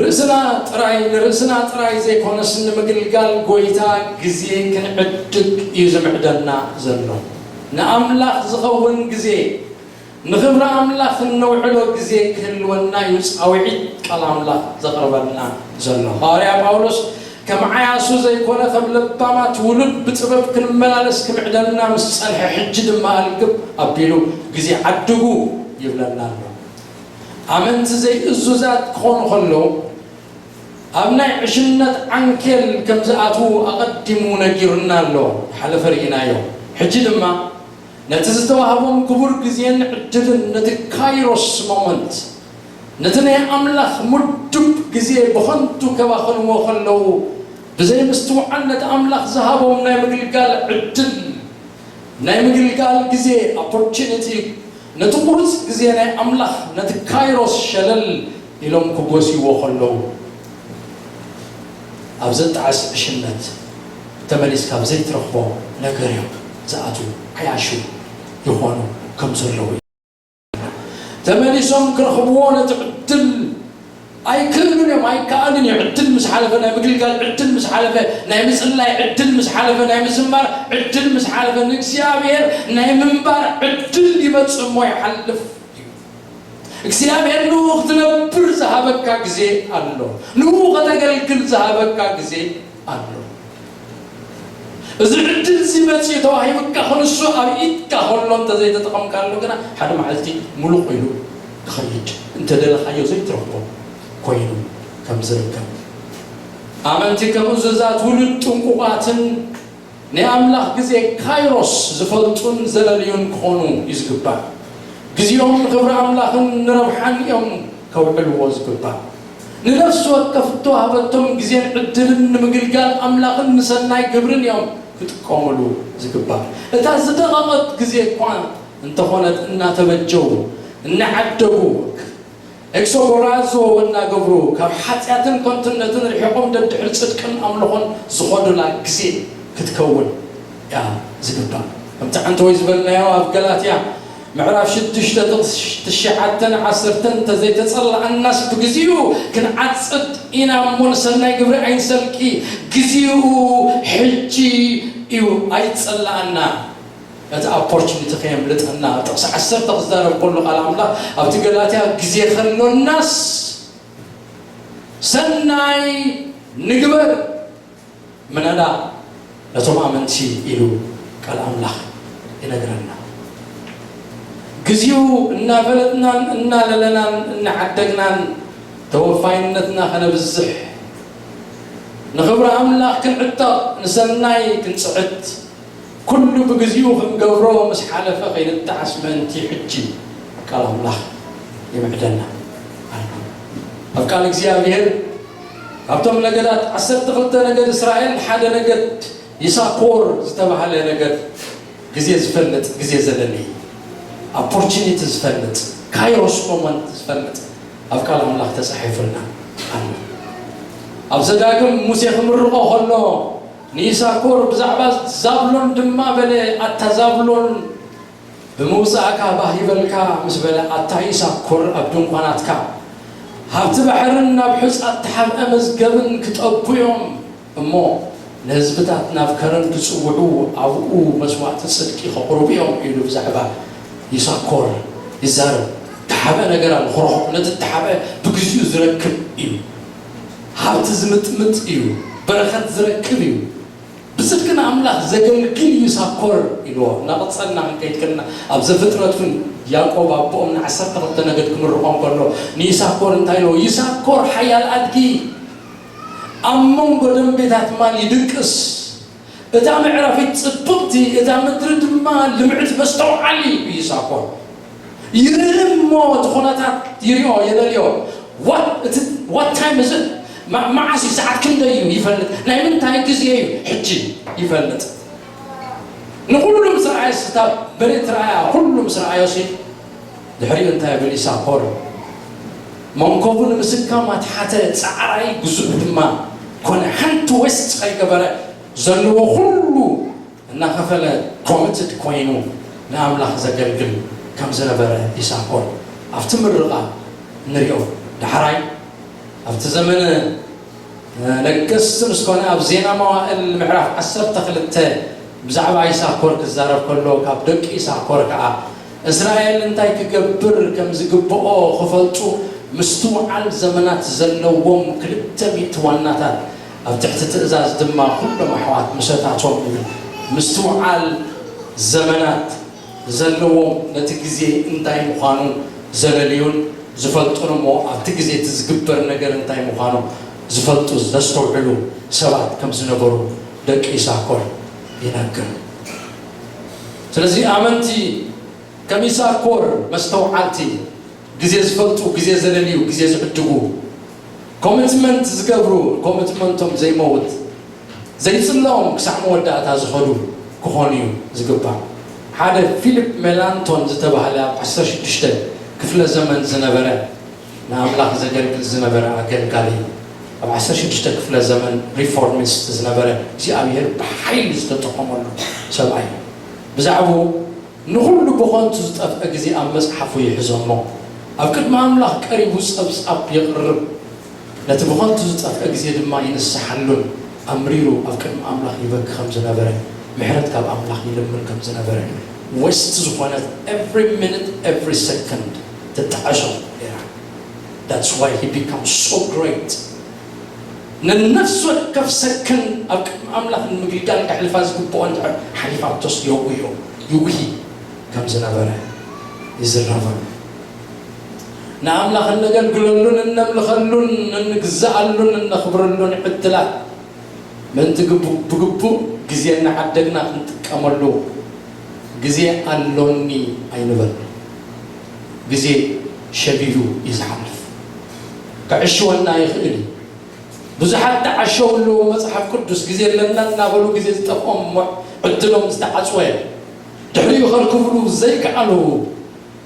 ርእስና ጥራይ፣ ንርእስና ጥራይ ዘይኮነስ ንምግልጋል ጎይታ ግዜ ክንዕድግ እዩ ዝምዕደና ዘሎ። ንኣምላኽ ዝኸውን ግዜ፣ ንኽብሪ ኣምላኽ እነውዕሎ ግዜ ክህልወና እዩ ጻውዒት ቃል ኣምላኽ ዘቕርበልና ዘሎ። ሃዋርያ ጳውሎስ ከም ዓያሱ ዘይኮነ ከም ለባማት ውሉድ ብጥበብ ክንመላለስ ክምዕደልና ምስ ጸንሐ፣ ሕጂ ድማ ኣልግብ ኣቢሉ ግዜ ዓድጉ ይብለና ኣሎ። ኣመንቲ ዘይእዙዛት ክኾኑ ከለዉ ኣብ ናይ ዕሽነት ዓንኬል ከም ዝኣትዉ ኣቐዲሙ ነጊሩና ኣሎ። ሓለፈ ርኢናዮ። ሕጂ ድማ ነቲ ዝተዋህቦም ክቡር ግዜን ዕድልን፣ ነቲ ካይሮስ ሞመንት፣ ነቲ ናይ ኣምላኽ ምዱብ ግዜ ብኸንቱ ከባኸንዎ ከለዉ፣ ብዘይ ምስትውዓል ነቲ ኣምላኽ ዝሃቦም ናይ ምግልጋል ዕድል፣ ናይ ምግልጋል ግዜ፣ ኦፖርቹኒቲ፣ ነቲ ቁሩጽ ግዜ ናይ ኣምላኽ፣ ነቲ ካይሮስ ሸለል ኢሎም ክጎስይዎ ከለዉ፣ ኣብ ዘጣዕስ ዕሽነት ተመሊስካ ኣብ ዘይትረኽቦ ነገር እዮም ዝኣትዉ፣ ዓያሹ ይኾኑ ከም ዘለዉ። ተመሊሶም ክረኽብዎ ነቲ ዕድል ኣይክእሉን እዮም፣ ኣይከኣልን እዩ። ዕድል ምስ ሓለፈ፣ ናይ ምግልጋል ዕድል ምስ ሓለፈ፣ ናይ ምጽላይ ዕድል ምስ ሓለፈ፣ ናይ ምዝማር ዕድል ምስ ሓለፈ፣ ንእግዚኣብሔር ናይ ምንባር ዕድል ይመጽእ እሞ ይሓልፍ እዩ። እግዚኣብሔር ንኡ ክትነብር ዝሃበካ ግዜ ኣሎ። ንኡ ከተገልግል ዝሃበካ ግዜ ኣሎ። እዚ ዕድል እዚ መጺኡ ተዋሂቡካ፣ ክንሱ ኣብ ኢድካ ከሎ እንተዘይተጠቐምካሉ ግና፣ ሓደ መዓልቲ ሙሉቕ ኢሉ ክኸይድ፣ እንተደለኻዮ ዘይትረኽቦ ኮይኑ ከም ዝርከብ። ኣመንቲ ከም እዙዛት ውሉድ ጥንቁቓትን ናይ ኣምላኽ ግዜ ካይሮስ ዝፈልጡን ዘለልዩን ክኾኑ እዩ ዝግባእ። ግዜኦም ንኽብሪ ኣምላኽን ንረብሓን እዮም ከውዕልዎ ዝግባእ። ንነፍሲ ወከፍ እተዋህበቶም ግዜን ዕድልን ንምግልጋል ኣምላኽን ንሰናይ ግብርን እዮም ክጥቀሙሉ ዝግባእ። እታ ዝደቐቐት ግዜ እኳ እንተኾነት እናተበጀዉ፣ እናዓደጉ፣ ኤክሶጎራዞ እናገብሩ፣ ካብ ሓጢኣትን ከንቱነትን ርሒቖም ደድሕሪ ጽድቅን ኣምልኾን ዝኸዱላ ግዜ ክትከውን እያ ዝግባእ። ከምቲ ዓንተወይ ዝበልናዮ ኣብ ገላትያ ምዕራፍ ሽዱሽተ ጥቕሲ ትሽዓተን ዓሰርተን እንተዘይተጸላኣናስ ብግዜኡ ክንዓጽድ ኢና እሞ ንሰናይ ግብሪ ኣይንሰልኪ፣ ግዜኡ ሕጂ እዩ፣ ኣይጸላኣና። እቲ ኦፖርቹኒቲ ከየምልጠና። ጥቕሲ ዓሰርተ ክዛረብ ከሎ ቃል ኣምላኽ ኣብቲ ገላትያ ግዜ ከሎናስ ሰናይ ንግበር፣ ምነዳ ነቶም ኣመንቲ ኢሉ ቃል ኣምላኽ ይነግረና። ግዜኡ እናፈለጥናን እናለለናን እናዓደግናን ተወፋይነትና ከነብዝሕ፣ ንኽብሪ ኣምላኽ ክንዕጠቕ፣ ንሰናይ ክንጽዕት፣ ኩሉ ብግዜኡ ክንገብሮ ምስ ሓለፈ ከይንጣዓስ ምእንቲ ሕጂ ቃል ኣምላኽ ይምዕደና ኣሎ። ኣብ ቃል እግዚኣብሔር ካብቶም ነገዳት ዓሰርተ ክልተ ነገድ እስራኤል ሓደ ነገድ ይሳኮር ዝተባህለ ነገድ ግዜ ዝፈልጥ፣ ግዜ ዘለኒ፣ ኦፖርቹኒቲ ዝፈልጥ፣ ካይሮስ ኮመንት ዝፈልጥ ኣብ ቃል ኣምላኽ ተጻሒፉልና ኣሎ። ኣብ ዘዳግም ሙሴ ክምርቖ ከሎ ንይሳኮር ብዛዕባ ዛብሎን ድማ በለ፣ ኣታ ዛብሎን ብምውጻእካ ባህ ይበልካ ምስ በለ፣ ኣታ ይሳኮር ኣብ ድንኳናትካ ሃብቲ ባሕርን ናብ ሑጻ እተሓብአ መዝገብን ክጠቡ እዮም። እሞ ንህዝብታት ናብ ከረን ክጽውዑ ኣብኡ መስዋእቲ ጽድቂ ከቕርቡ እዮም ኢሉ ብዛዕባ ይሳኮር ይዛረብ። ተሓበ ነገር ኣሎ ክረኽቦ ነቲ ተሓበ ብግዚኡ ዝረክብ እዩ። ሃብቲ ዝምጥምጥ እዩ። በረኸት ዝረክብ እዩ። ብጽድቂ ንኣምላኽ ዘገልግል እዩ ይሳኮር ኢልዎ። እናቐጸልና ክንከይድ ከለና ኣብ ዘፍጥረት እውን ያዕቆብ ኣቦኦም ንዓሰርተ ክልተ ነገድ ክምርቖም ከሎ ንይሳኮር እንታይ ኢልዎ? ይሳኮር ሓያል ኣድጊ ኣብ መንጎ ደንቤታት ማል ይድቅስ። እታ መዕረፊት ጽብቕቲ፣ እታ ምድሪ ድማ ልምዕቲ መስተውዓሊ እዩ ይሳኮር። ይርኢ እሞ እቲ ኩነታት ይሪኦ የለልዮ። What time is it? መዓስ እዩ? ሰዓት ክንደይ እዩ ይፈልጥ። ናይ ምንታይ ግዜ እዩ? ሕጂ ይፈልጥ። ንኹሉ ምስ ረኣየ ስታ በሬት ረኣያ ኩሉ ምስ ረኣዮ ሲ ድሕሪኡ እንታይ ብል ይሳኮር መንኮቡ ንምስካም ኣትሓተ። ጻዕራይ ብዙሕ ድማ ኮነ። ሓንቲ ዌስት ከይገበረ ዘለዎ ኩሉ እናኸፈለ ኮሚትድ ኮይኑ ንኣምላኽ ዘገልግል ከም ዝነበረ ይሳኮር ኣብቲ ምርቓ ንሪኦ። ዳሕራይ ኣብቲ ዘመነ ነገስቲ ምስ ኮነ ኣብ ዜና መዋእል ምዕራፍ ዓሰርተ ክልተ ብዛዕባ ይሳኮር ክዛረብ ከሎ ካብ ደቂ ይሳኮር ከዓ እስራኤል እንታይ ክገብር ከም ዝግብኦ ክፈልጡ ምስትውዓል ዘመናት ዘለዎም ክልተ ሚእቲ ዋናታት ኣብ ትሕቲ ትእዛዝ ድማ ኩሎም ኣሕዋት ምሰታቶም ይብል። ምስትውዓል ዘመናት ዘለዎም ነቲ ግዜ እንታይ ምዃኑ ዘለልዩን ዝፈልጡን እሞ ኣብቲ ግዜ እቲ ዝግበር ነገር እንታይ ምዃኑ ዝፈልጡ ዘስተውዕሉ ሰባት ከም ዝነበሩ ደቂ ይሳኮር ይነግር። ስለዚ ኣመንቲ ከም ይሳኮር መስተውዓልቲ፣ ግዜ ዝፈልጡ፣ ግዜ ዘለልዩ፣ ግዜ ዝዕድጉ፣ ኮሚትመንት ዝገብሩ፣ ኮሚትመንቶም ዘይመውት ዘይጽለኦም ክሳዕ መወዳእታ ዝኸዱ ክኾኑ እዩ ዝግባእ። ሓደ ፊሊፕ ሜላንቶን ዝተባህለ ኣብ ዓሰርተ ሽዱሽተ ክፍለ ዘመን ዝነበረ ንኣምላኽ ዘገልግል ዝነበረ ኣገልጋሊ ኣብ ዓሰርተ ሽዱሽተ ክፍለ ዘመን ሪፎርሚስት ዝነበረ እግዚኣብሔር ብሓይሊ ዝተጠቐመሉ ሰብኣይ እዩ። ብዛዕባኡ ንኹሉ ብኸንቱ ዝጠፍአ ግዜ ኣብ መጽሓፉ ይሕዞ እሞ ኣብ ቅድሚ ኣምላኽ ቀሪቡ ጸብጻብ የቕርብ። ነቲ ብኸንቱ ዝጠፍአ ግዜ ድማ ይንስሓሉን ኣምሪሩ ኣብ ቅድሚ ኣምላኽ ይበኪ ከም ዝነበረ ምሕረት ካብ ኣምላኽ ይልምን ከም ዝነበረ ወስት ዝኾነት every minute every second ትጣዕሶ ነይራ። That's why he become so great። ነነፍሲ ወከፍ ሰክን ኣብ ቅድሚ ኣምላኽ ንምግልጋል ከሕልፋ ዝግብኦ እንድሕር ሓሊፋቶስ የውዮ ይውሂ ከም ዝነበረ ይዝረበሉ። ንኣምላኽ እነገልግለሉን እነምልኸሉን እንግዛኣሉን እነኽብረሉን ዕድላት ምእንቲ ብግቡእ ግዜ እናዓደግና ክንጥቀመሉ ግዜ ኣሎኒ ኣይንበል። ግዜ ሸቢሉ እዩ ዝሓልፍ። ክዕሽወና ይኽእል እዩ። ብዙሓት ተዓሸው ኣለዉ። መጽሓፍ ቅዱስ ግዜ ኣለና እናበሉ ግዜ ዝጠፍኦም እሞ ዕድሎም ዝተዓጽወ ድሕሪኡ ከርክብሉ ዘይከኣሉ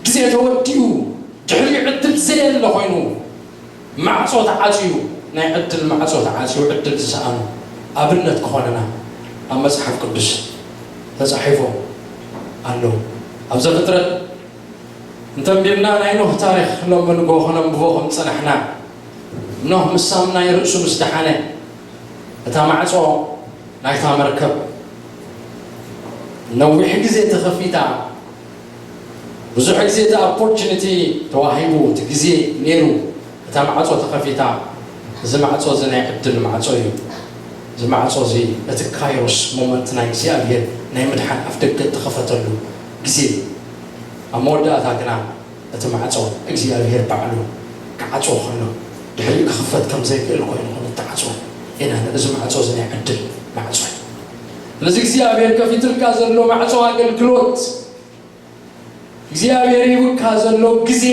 ግዜ ተወዲኡ ድሕሪኡ ዕድል ዘየለ ኮይኑ ማዕጾ ተዓጽዩ ናይ ዕድል ማዕጾ ተዓጽዩ ዕድል ዝሰኣኑ ኣብነት ክኾነና ኣብ መጽሓፍ ቅዱስ ተጻሒፎም ኣለዉ። ኣብ ዘፍጥረት እንተንቢብና ናይ ኖህ ታሪኽ ሎም ንጎ ክነንብቦ ከም ጸናሕና ኖህ ምስ ሳም ናይ ርእሱ ምስ ደሓነ እታ ማዕጾ ናይታ መርከብ ነዊሕ ግዜ ተኸፊታ ብዙሕ ግዜ እቲ ኦፖርቹኒቲ ተዋሂቡ እቲ ግዜ ነይሩ እታ ማዕጾ ተኸፊታ። እዚ ማዕጾ እዚ ናይ ዕድል ማዕጾ እዩ። እዚ ማዕጾ እዚ እቲ ካይሮስ ሞመንት ናይ እግዚኣብሔር ናይ ምድሓን ኣፍ ደገ እተኸፈተሉ ግዜ እዩ። ኣብ መወዳእታ ግና እቲ ማዕጾ እግዚኣብሔር ባዕሉ ክዓጽዎ ከሎ ድሕሪኡ ክኽፈት ከም ዘይክእል ኮይኑ ከም እተዓጽወ ኢና። እዚ ማዕጾ እዚ ናይ ዕድል ማዕጾ እዩ። ስለዚ እግዚኣብሔር ከፊትልካ ዘሎ ማዕጾ ኣገልግሎት እግዚኣብሔር ሂቡካ ዘሎ ግዜ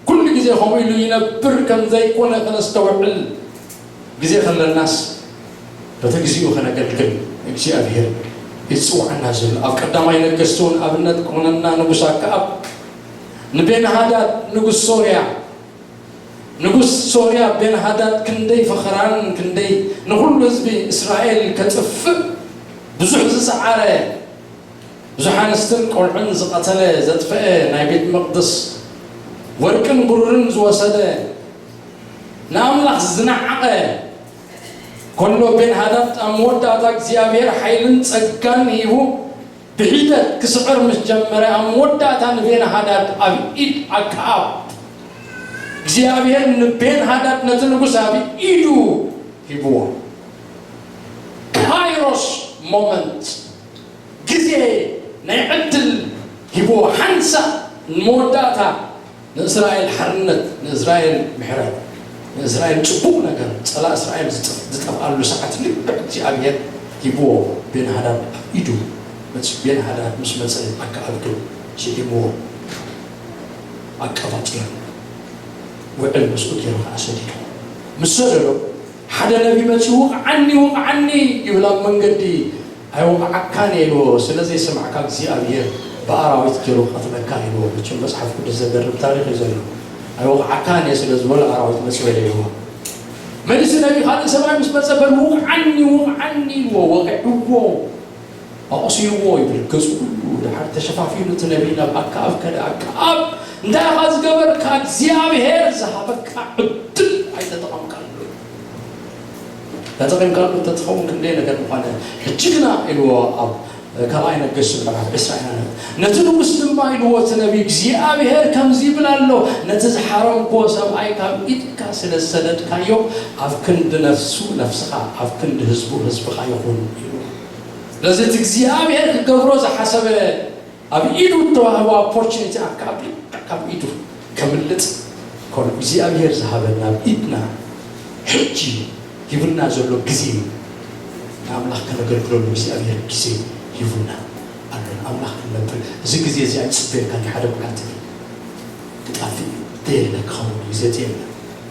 ኩሉ ግዜ ከምኡ ኢሉ ይነብር ከም ዘይኮነ ከነስተውዕል ግዜ ከለናስ በቲ ግዜኡ ከነገልግል እግዚኣብሔር ይፅውዓና ዘሎ። ኣብ ቀዳማይ ነገስቲ እውን ኣብነት ክኾነና ንጉስ ኣክዓብ ንቤንሃዳድ ንጉስ ሶርያ፣ ንጉስ ሶርያ ቤንሃዳድ ክንደይ ፈኸራን ክንደይ ንኹሉ ህዝቢ እስራኤል ከጥፍእ ብዙሕ ዝሰዓረ፣ ብዙሕ ኣንስትን ቆልዑን ዝቐተለ፣ ዘጥፈአ፣ ናይ ቤት መቕደስ ወርቅን ብሩርን ዝወሰደ፣ ንኣምላኽ ዝነዓቐ ከሎ፣ ቤንሃዳድ ኣብ መወዳእታ እግዚኣብሔር ሓይልን ጸጋን ሂቡ ብሒደት ክስዕር ምስ ጀመረ፣ ኣብ መወዳእታ ንቤንሃዳድ ኣብ ኢድ ኣክኣብ እግዚኣብሔር ንቤንሃዳድ ነቲ ንጉስ ኣብ ኢዱ ሂብዎ። ካይሮስ ሞመንት፣ ግዜ ናይ ዕድል ሂብዎ። ሓንሳእ ንመወዳእታ ንእስራኤል ሓርነት፣ ንእስራኤል ምሕረት፣ ንእስራኤል ጽቡቕ ነገር፣ ጸላእ እስራኤል ዝጠፍ-፣ ዝጠፍኣሉ ሰዓት ልክዕ እግዚኣብሔር ሂብዎ። ቤንሃዳድ ኣብ ኢዱ መጽ-፣ ቤንሃዳድ ምስ መጸ ኣከኣብ ግን ስዒምዎ፣ ኣቀባጢሩ፣ ውዕል ምስኡ ገይሩ ከኣ ሰዲዱ። ምስ ሰደዶ ሓደ ነቢ መጺኡ፣ "ውቕዓኒ፣ ውቕዓኒ" ይብል ኣብ መንገዲ። "ኣይወቕዓካን እየ" ኢልዎ፣ "ስለ ዘይሰማዕካ እግዚኣብሔር ብኣራዊት ገይሩ ክቐትለካ" ኢልዎ። መቸም መጽሓፍ ቅዱስ ዘገርም ታሪኽ እዩ ዘሎ። "ኣይወቕዓካን እየ ስለ ዝበሎ ኣራዊት መጺኡ" ኢልዎ። መሊሱ ነቢ ካልእ ሰብኣይ ምስ መጸ፣ "በል ውቕዓኒ፣ ውቕዓኒ" ኢልዎ። ወቒዕዎ፣ ኣቑስይዎ ይብል። ገጹ ኩሉ ድሓር ተሸፋፊኑ እቲ ነቢ ናብ ኣክኣብ ከደ። ኣክኣብ፣ "እንታይ ኢኻ ዝገበርካ? እግዚኣብሔር ዝሃበካ ዕድል ኣይተጠቐምካሉ። ተጠቒምካሉ እንተትኸውን ክንደይ ነገር ምዃነ። ሕጂ ግና" ኢልዎ ኣብ ካልኣይ ነገስት ምዕራፍ ዕስራ ኢና ንርኢ። ነቲ ንጉስ ድማ ኢልዎ እቲ ነቢ፣ "እግዚኣብሔር ከምዚ ይብል ኣሎ፣ ነቲ ዝሓረምክዎ ሰብኣይ ካብ ኢድካ ስለ ዝሰደድካዮ፣ ኣብ ክንዲ ነፍሱ ነፍስኻ፣ ኣብ ክንዲ ህዝቡ ህዝብኻ ይኹን" ኢልዎ። ስለዚ እቲ እግዚኣብሔር ክገብሮ ዝሓሰበ ኣብ ኢዱ እተዋህቦ ኦፖርቹኒቲ ኣክኣብ ልክዕ ካብ ኢዱ ከምልጥ ከሎ እግዚኣብሔር ዝሃበና ኣብ ኢድና ሕጂ ሂቡና ዘሎ ግዜ ንኣምላኽ ከነገልግለሉ እግዚኣብሔር ግዜ ሂቡና ኣሎ። ንኣምላኽ ክንነብር እዚ ግዜ እዚ ኣይጽበየካን ሓደ መዓልቲ ክጠፍእ እዩ። ዘየለ ክኸውን እዩ፣ ዘየለ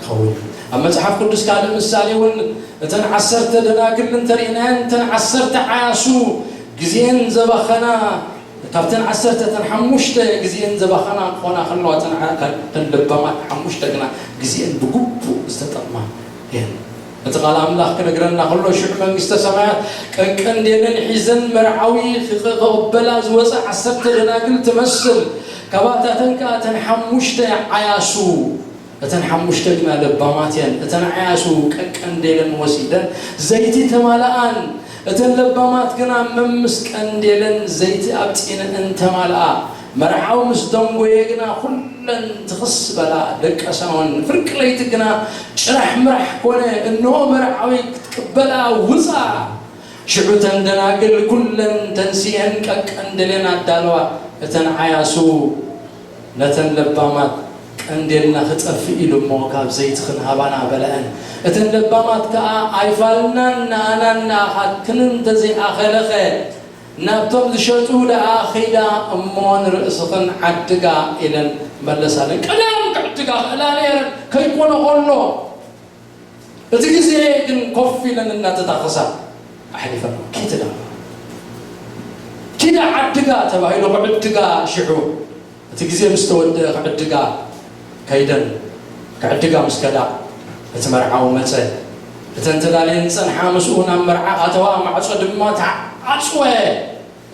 ክኸውን እዩ። ኣብ መጽሓፍ ቅዱስ ካልእ ምሳሌ እውን እተን ዓሰርተ ደናግል እንተርኢናየን፣ እተን ዓሰርተ ዓያሱ ግዜን ዘባኸና፣ ካብተን ዓሰርተ እተን ሓሙሽተ ግዜን ዘባኸና ክኾና ከለዋ፣ እተን ዓ-፣ እተን ለባማት ሓሙሽተ ግና ግዜን ብግቡእ ዝተጠቕማ እየን። እቲ ቃል ኣምላኽ ክነግረና ከሎ፣ ሽዑ መንግስተ ሰማያት ቀንቀንዴለን ሒዘን መርዓዊ ክቕ-፣ ክቕበላ ዝወፃ ዓሰርተ ደናግል ትመስል። ካባታተን ከኣ እተን ሓሙሽተ ዓያሱ፣ እተን ሓሙሽተ ግና ለባማት እየን። እተን ዓያሱ ቀንቀንዴለን ወሲደን ዘይቲ ተማልኣን፣ እተን ለባማት ግና መምስ ቀንዴለን ዘይቲ ኣብጺነን ተማልኣ። መርዓዊ ምስ ደንጎየ ግና ኩለን ትኽስ በላ ደቀሳወን። ፍርቂ ለይቲ ግና ጭራሕ ምራሕ ኮነ፣ እንሆ መርዓዊ ክትቅበላ ውጻ። ሽዑ እተን ደናግል ኩለን ተንሲኤን ቀቀንደሌን ኣዳለዋ። እተን ዓያሱ ነተን ለባማት ቀንዴልና ክጠፍእ ኢሉ እሞ ካብ ዘይቲ ክንሃባና በላአን። እተን ለባማት ከኣ ኣይፋልናን ንኣናን ንኣኻትክንን እንተዘይኣኸለኸ ናብቶም ዝሸጡ ደኣ ኺዳ እሞ ንርእስኽን ዓድጋ ኢለን መለሳለን። ቀደም ክዕድጋ ክእላ ነይረን ከይኮነ ከሎ እቲ ግዜ ግን ኮፍ ኢለን እናተታኸሳ ኣሕሊፈን። ኪትዳ ኪዳ ዓድጋ ተባሂሉ ክዕድጋ ሽዑ እቲ ግዜ ምስ ተወደአ ክዕድጋ ከይደን ክዕድጋ ምስ ከዳ እቲ መርዓዊ መጸ። እተን ተዳልየን ዝጸንሓ ምስኡ ናብ መርዓ ኣተዋ፣ ማዕጾ ድማ ተዓጽወ።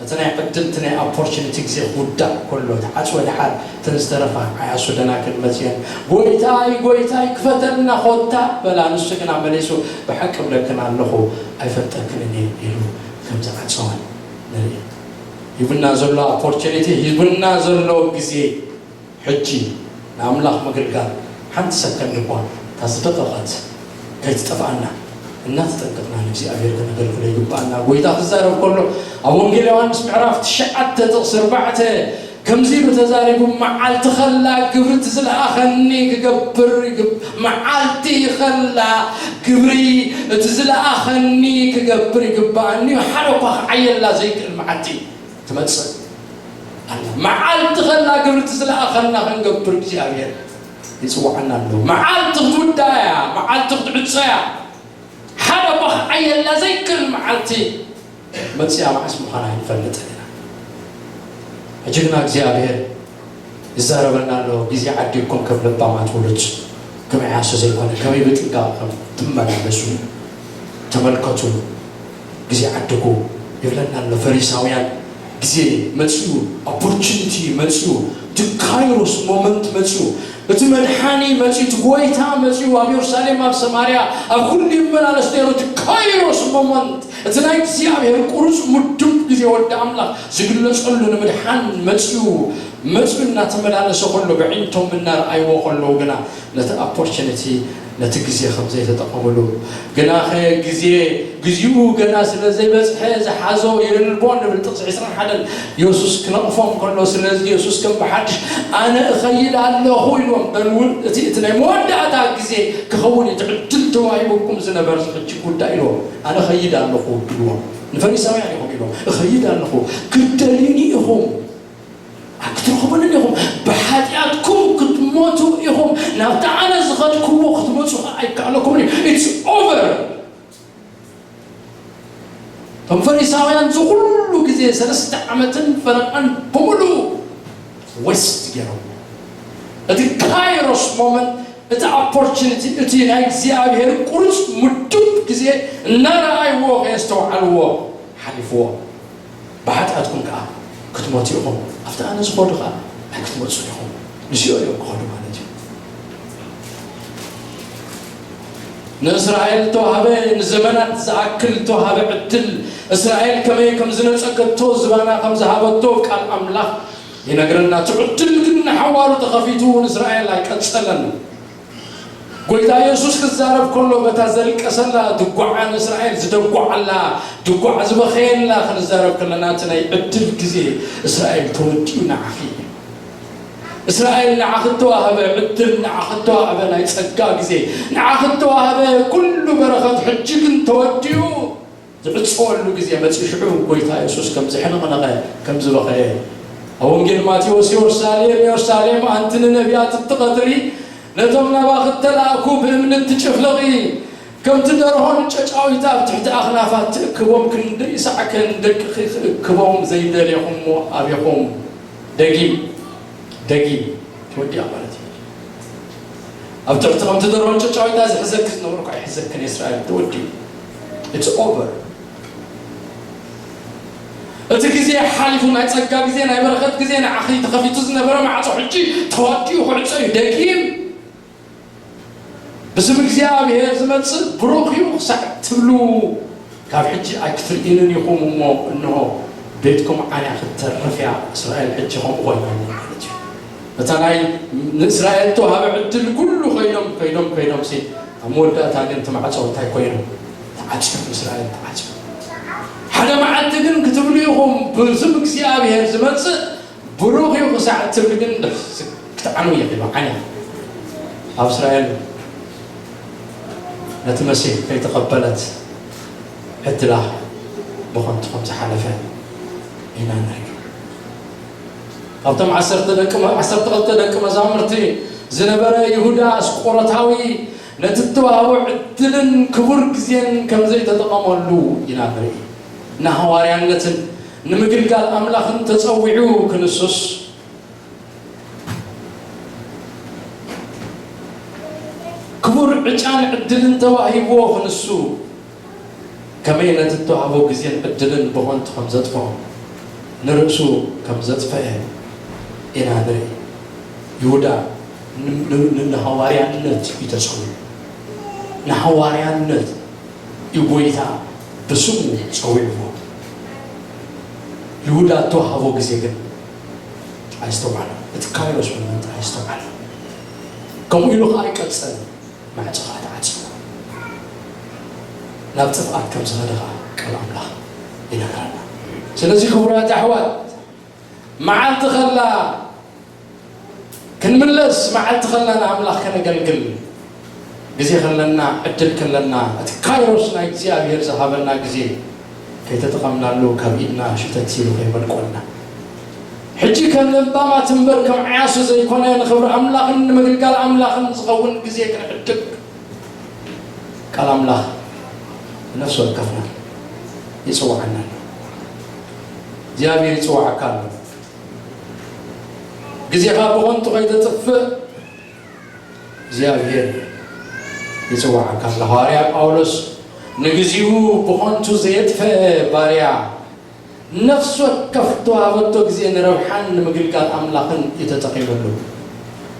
እቲ ናይ ዕድል እቲ ናይ ኦፖርቹኒቲ ግዜ ክውዳእ ከሎ ተዓጽወ። ደሓር እተን ዝተረፋ ዓያሱ ደናግል መጺአን፣ "ጎይታይ፣ ጎይታይ፣ ክፈተልና ኾታ" በላ። ንሱ ግና መሊሱ፣ "ብሓቂ እብለክን ኣለኹ ኣይፈልጠክንን እየ" ኢሉ ከም ዝዓጸወን ንርኢ። ሂቡና ዘሎ ኦፖርቹኒቲ፣ ሂቡና ዘሎ ግዜ ሕጂ ንኣምላኽ ምግልጋል ሓንቲ ሰከንድ እኳ እታ ዝደቐቐት ከይትጠፍኣና እናተጠንቀቕና ንእግዚኣብሔር ከነገልግሎ ይግብኣና። ጎይታ ክዛረብ ከሎ ኣብ ወንጌል ዮሃንስ ምዕራፍ ትሽዓተ ጥቕሲ ኣርባዕተ ከምዚ ኢሉ ተዛሪቡ፣ "መዓልቲ ኸላ ግብሪ እቲ ዝለኣኸኒ ክገብር ይግብ-፣ መዓልቲ ኸላ ግብሪ እቲ ዝለኣኸኒ ክገብር ይግብኣኒ እዩ፣ ሓደ እኳ ክዓየላ ዘይክእል መዓልቲ ትመጽእ ኣላ። መዓልቲ ኸላ ግብሪ እቲ ዝለኣኸና ክንገብር እግዚኣብሔር ይጽውዓና ኣሎ። መዓልቲ ክትውዳእ እያ፣ መዓልቲ ክትዕጾ እያ። ሓደ እኳ ክዓየላ ዘይክእል መዓልቲ መጽያ መዓስ ምዃና ኣይንፈልጥን ኢና። ሕጂ ግና እግዚኣብሔር ይዛረበና ኣሎ። ግዜ ዓዲግኩም ከም ለባማት ውሉድ፣ ከም ዓያሱ ዘይኮነ፣ ከመይ ብጥንቃቕ ከም ትመላለሱ ተመልከቱ። ግዜ ዓድጉ ይብለና ኣሎ። ፈሪሳውያን፣ ግዜ መጺኡ፣ ኦፖርቹኒቲ መጺኡ፣ እቲ ካይሮስ ሞመንት መጺኡ፣ እቲ መድሓኒ መጺኡ፣ እቲ ጎይታ መጺኡ፣ ኣብ የሩሳሌም፣ ኣብ ሰማርያ፣ ኣብ ኩሉ ይመላለስ ነይሩ። እቲ ካይሮስ ሞመንት፣ እቲ ናይ እግዚኣብሔር ቁሩጽ ምዱብ ግዜ፣ ወዲ ኣምላኽ ዝግለጸሉ ንምድሓን መጺኡ፣ መጺኡ እናተመላለሰ ከሎ፣ ብዕንቶም እናረኣይዎ ከለዉ ግና፣ ነቲ ኦፖርቹኒቲ፣ ነቲ ግዜ ከም ዘይተጠቐምሉ፣ ግናኸ ግዜ፣ ግዚኡ ገና ስለ ዘይበጽሐ፣ ዝሓዞ የልቦን ንብል። ጥቕሲ ዕስራን ሓደን፣ የሱስ ክነቕፎም ከሎ፣ ስለዚ የሱስ ከም ብሓድሽ፣ "ኣነ እኸይድ ኣለኹ" ኢልዎም። በል እውን፣ እቲ፣ እቲ ናይ መወዳእታ ግዜ ክኸውን እዩ፣ እቲ ዕድል ተዋሂቡኩም ዝነበር፣ እዚ ሕጂ ጉዳይ ኢልዎም። "ኣነ እኸይድ ኣለኹ" ኢልዎም። ንፈሪሳውያን ኢኹም ኢልዎም። "እኸይድ ኣለኹ፣ ክትደልዩኒ ኢኹም፣ ኣይክትረኽቡንን ኢኹም፣ ብሓጢኣትኩም ክትሞቱ ኢኹም፣ ናብቲ ኣነ ዝኸድክዎ ክትመጹ ኸኣ ኣይከኣለኩምን እዩ። It's over." እቶም ፈሪሳውያን እዚ ኩሉ ግዜ፣ ሰለስተ ዓመትን ፈረቓን ብምሉኡ ዌስት ገይሮም። እቲ ካይሮስ ሞመንት፣ እቲ ኦፖርቹኒቲ፣ እቲ ናይ እግዚኣብሔር ቁሩጽ ምዱብ ግዜ እናረኣይዎ ከየስተውዓልዎ ሓሊፍዎ። "ብሓጢኣትኩም ከኣ ክትሞቱ ኢኹም፣ ኣብቲ ኣነ ዝኸዱ ከኣ ኣይክትመጹን ኢኹም።" ንሲኦል እዮም ክኸዱ ማለት እዩ። ንእስራኤል ተዋህበ፣ ንዘመናት ዝኣክል ተዋህበ ዕድል፣ እስራኤል ከመይ ከም ዝነጸገቶ፣ ዝባና ከም ዝሃበቶ ቃል ኣምላኽ ይነግረና። እቲ ዕድል ግን ንሓዋሩ ተኸፊቱ፣ ንእስራኤል ኣይቀጸለን። ጎይታ የሱስ ክዛረብ ከሎ፣ በታ ዘልቀሰላ ድጓዓ፣ ንእስራኤል ዝደጓዓላ ድጓዓ፣ ዝበኸየላ ክንዛረብ ከለና፣ እቲ ናይ ዕድል ግዜ፣ እስራኤል ተወዲኡ ንዓኺ፣ እስራኤል ንዓኺ እተዋህበ ዕድል፣ ንዓኺ እተዋህበ ናይ ጸጋ ግዜ፣ ንዓኺ እተዋህበ ኩሉ በረኸት፣ ሕጂ ግን ተወዲኡ። ዝዕጸወሉ ግዜ መጺኡ። ሽዑ ጎይታ የሱስ ከም ዘሕነቕነቐ፣ ከም ዝበኸየ፣ ኣብ ወንጌል ማቴዎስ፣ "የሩሳሌም፣ የሩሳሌም፣ ኣንቲ ንነቢያት እትቐትሊ፣ ነቶም ናባኺ እተላእኩ ብእምኒ እትጭፍልቒ፣ ከምቲ ደርሆ ንጨጫዊታ ኣብ ትሕቲ ኣኽናፋ እትእክቦም፣ ክንደይ ሳዕ ከ ንደቅኺ ክእክቦም ዘይደሌኹሞ ኣቤኹም?" ደጊም፣ ደጊም፣ ተወዲኣ ማለት እዩ። ኣብ ትሕቲ ከምቲ ደርሆን ጨጫዊታ ዝሕዘኪ ዝነበርኩ ኣይሕዘክን፣ እስራኤል፣ ተወዲኡ። It's over። እቲ ግዜ ሓሊፉ፣ ናይ ጸጋ ግዜ፣ ናይ በረኸት ግዜ፣ ንዓኺ ተኸፊቱ ዝነበረ ማዕጾ ሕጂ ተወዲኡ ክዕጾ እዩ። ደጊም ብስም እግዚኣብሔር ዝመጽእ ብሩኽ እዩ ክሳዕ ትብሉ፣ ካብ ሕጂ ኣይክትርእዩንን ኢኹም እሞ፣ እንሆ፣ ቤትኩም ዓንያ ክትተርፍ እያ። እስራኤል ሕጂ ከምኡ ኮይና ማለት እዩ። እታ ናይ ንእስራኤል ተዋህበ ዕድል ኩሉ ኮይኖም፣ ኮይኖም፣ ኮይኖም ሲ፣ ኣብ መወዳእታ ግን እቲ ማዕጾ እንታይ ኮይኑ? ተዓጽዩ፣ እስራኤል ተዓጽዩ። ሓደ መዓልቲ ግን ክትብሉ ኢኹም፣ ብስም እግዚኣብሔር ዝመጽእ ብሩኽ እዩ ክሳዕ እትብል ግን ክትዓኑ እየ ኢሉ ዓንያ። ኣብ እስራኤል ነቲ መሲሕ ከይተቐበለት ዕድላ ብኸንቱ ከም ዝሓለፈ ኢና ንርኢ። ካብቶም ዓሰርተ ደቂ መ-፣ ዓሰርተ ክልተ ደቂ መዛሙርቲ ዝነበረ ይሁዳ ኣስቆሮታዊ ነቲ እተዋህቦ ዕድልን ክቡር ግዜን ከም ዘይተጠቐመሉ ኢና ንርኢ። ንሃዋርያነትን ንምግልጋል ኣምላኽን ተጸዊዑ ክንሱስ፣ ክቡር ዕጫን ዕድልን ተዋሂብዎ ክንሱ፣ ከመይ ነቲ እተዋህቦ ግዜን ዕድልን ብኸንቱ ከም ዘጥፍኦ፣ ንርእሱ ከም ዘጥፈአ ኢና ንርኢ። ይሁዳ ን-፣ ን-፣ ን-፣ ንሃዋርያነት እዩ ተጸዊዑ። ንሃዋርያነት እዩ ጎይታ ብስሙ ጸዊዕዎ። ይሁዳ እተዋህቦ ግዜ ግን ኣይስተውዓለን። እቲ ካይሮስ ሞመንት ኣይስተውዓለን። ከምኡ ኢሉ ኸዓ ኣይቀጸለን። ማዕጾ ኸዓ ተዓጽዩ። ናብ ጥፍኣት ከም ዝኸደ ኸዓ ቃል ኣምላኽ ይነግረና። ስለዚ ክቡራት ኣሕዋት፣ መዓልቲ ኸላ ክንምለስ፣ መዓልቲ ከለና ኣምላኽ ከነገልግል፣ ግዜ ከለና፣ ዕድል ከለና፣ እቲ ካይሮስ ናይ እግዚኣብሔር ዝሃበና ግዜ ከይተጠቐምናሉ ካብ ኢድና ሽተት ኢሉ ከይመልቆልና። ሕጂ ከም ለባማት እምበር ከም ዓያሱ ዘይኮነ፣ ንኽብሪ ኣምላኽን ንምግልጋል ኣምላኽን ዝኸውን ግዜ ክንዕድግ ቃል ኣምላኽ ብነፍሲ ወከፍና ይጽውዓና ኣሎ። እግዚኣብሔር ይጽውዓካ ኣሎ። ግዜኻ ብኸንቱ ከይተጥፍእ እግዚኣብሔር ይጽውዓካ ኣሎ። ሃዋርያ ጳውሎስ ንግዚኡ ብኸንቱ ዘየጥፈአ ባርያ ነፍሲ ወከፍ ተዋህበቶ ግዜ ንረብሓን ንምግልጋል ኣምላኽን እዩ ተጠቒሙሉ።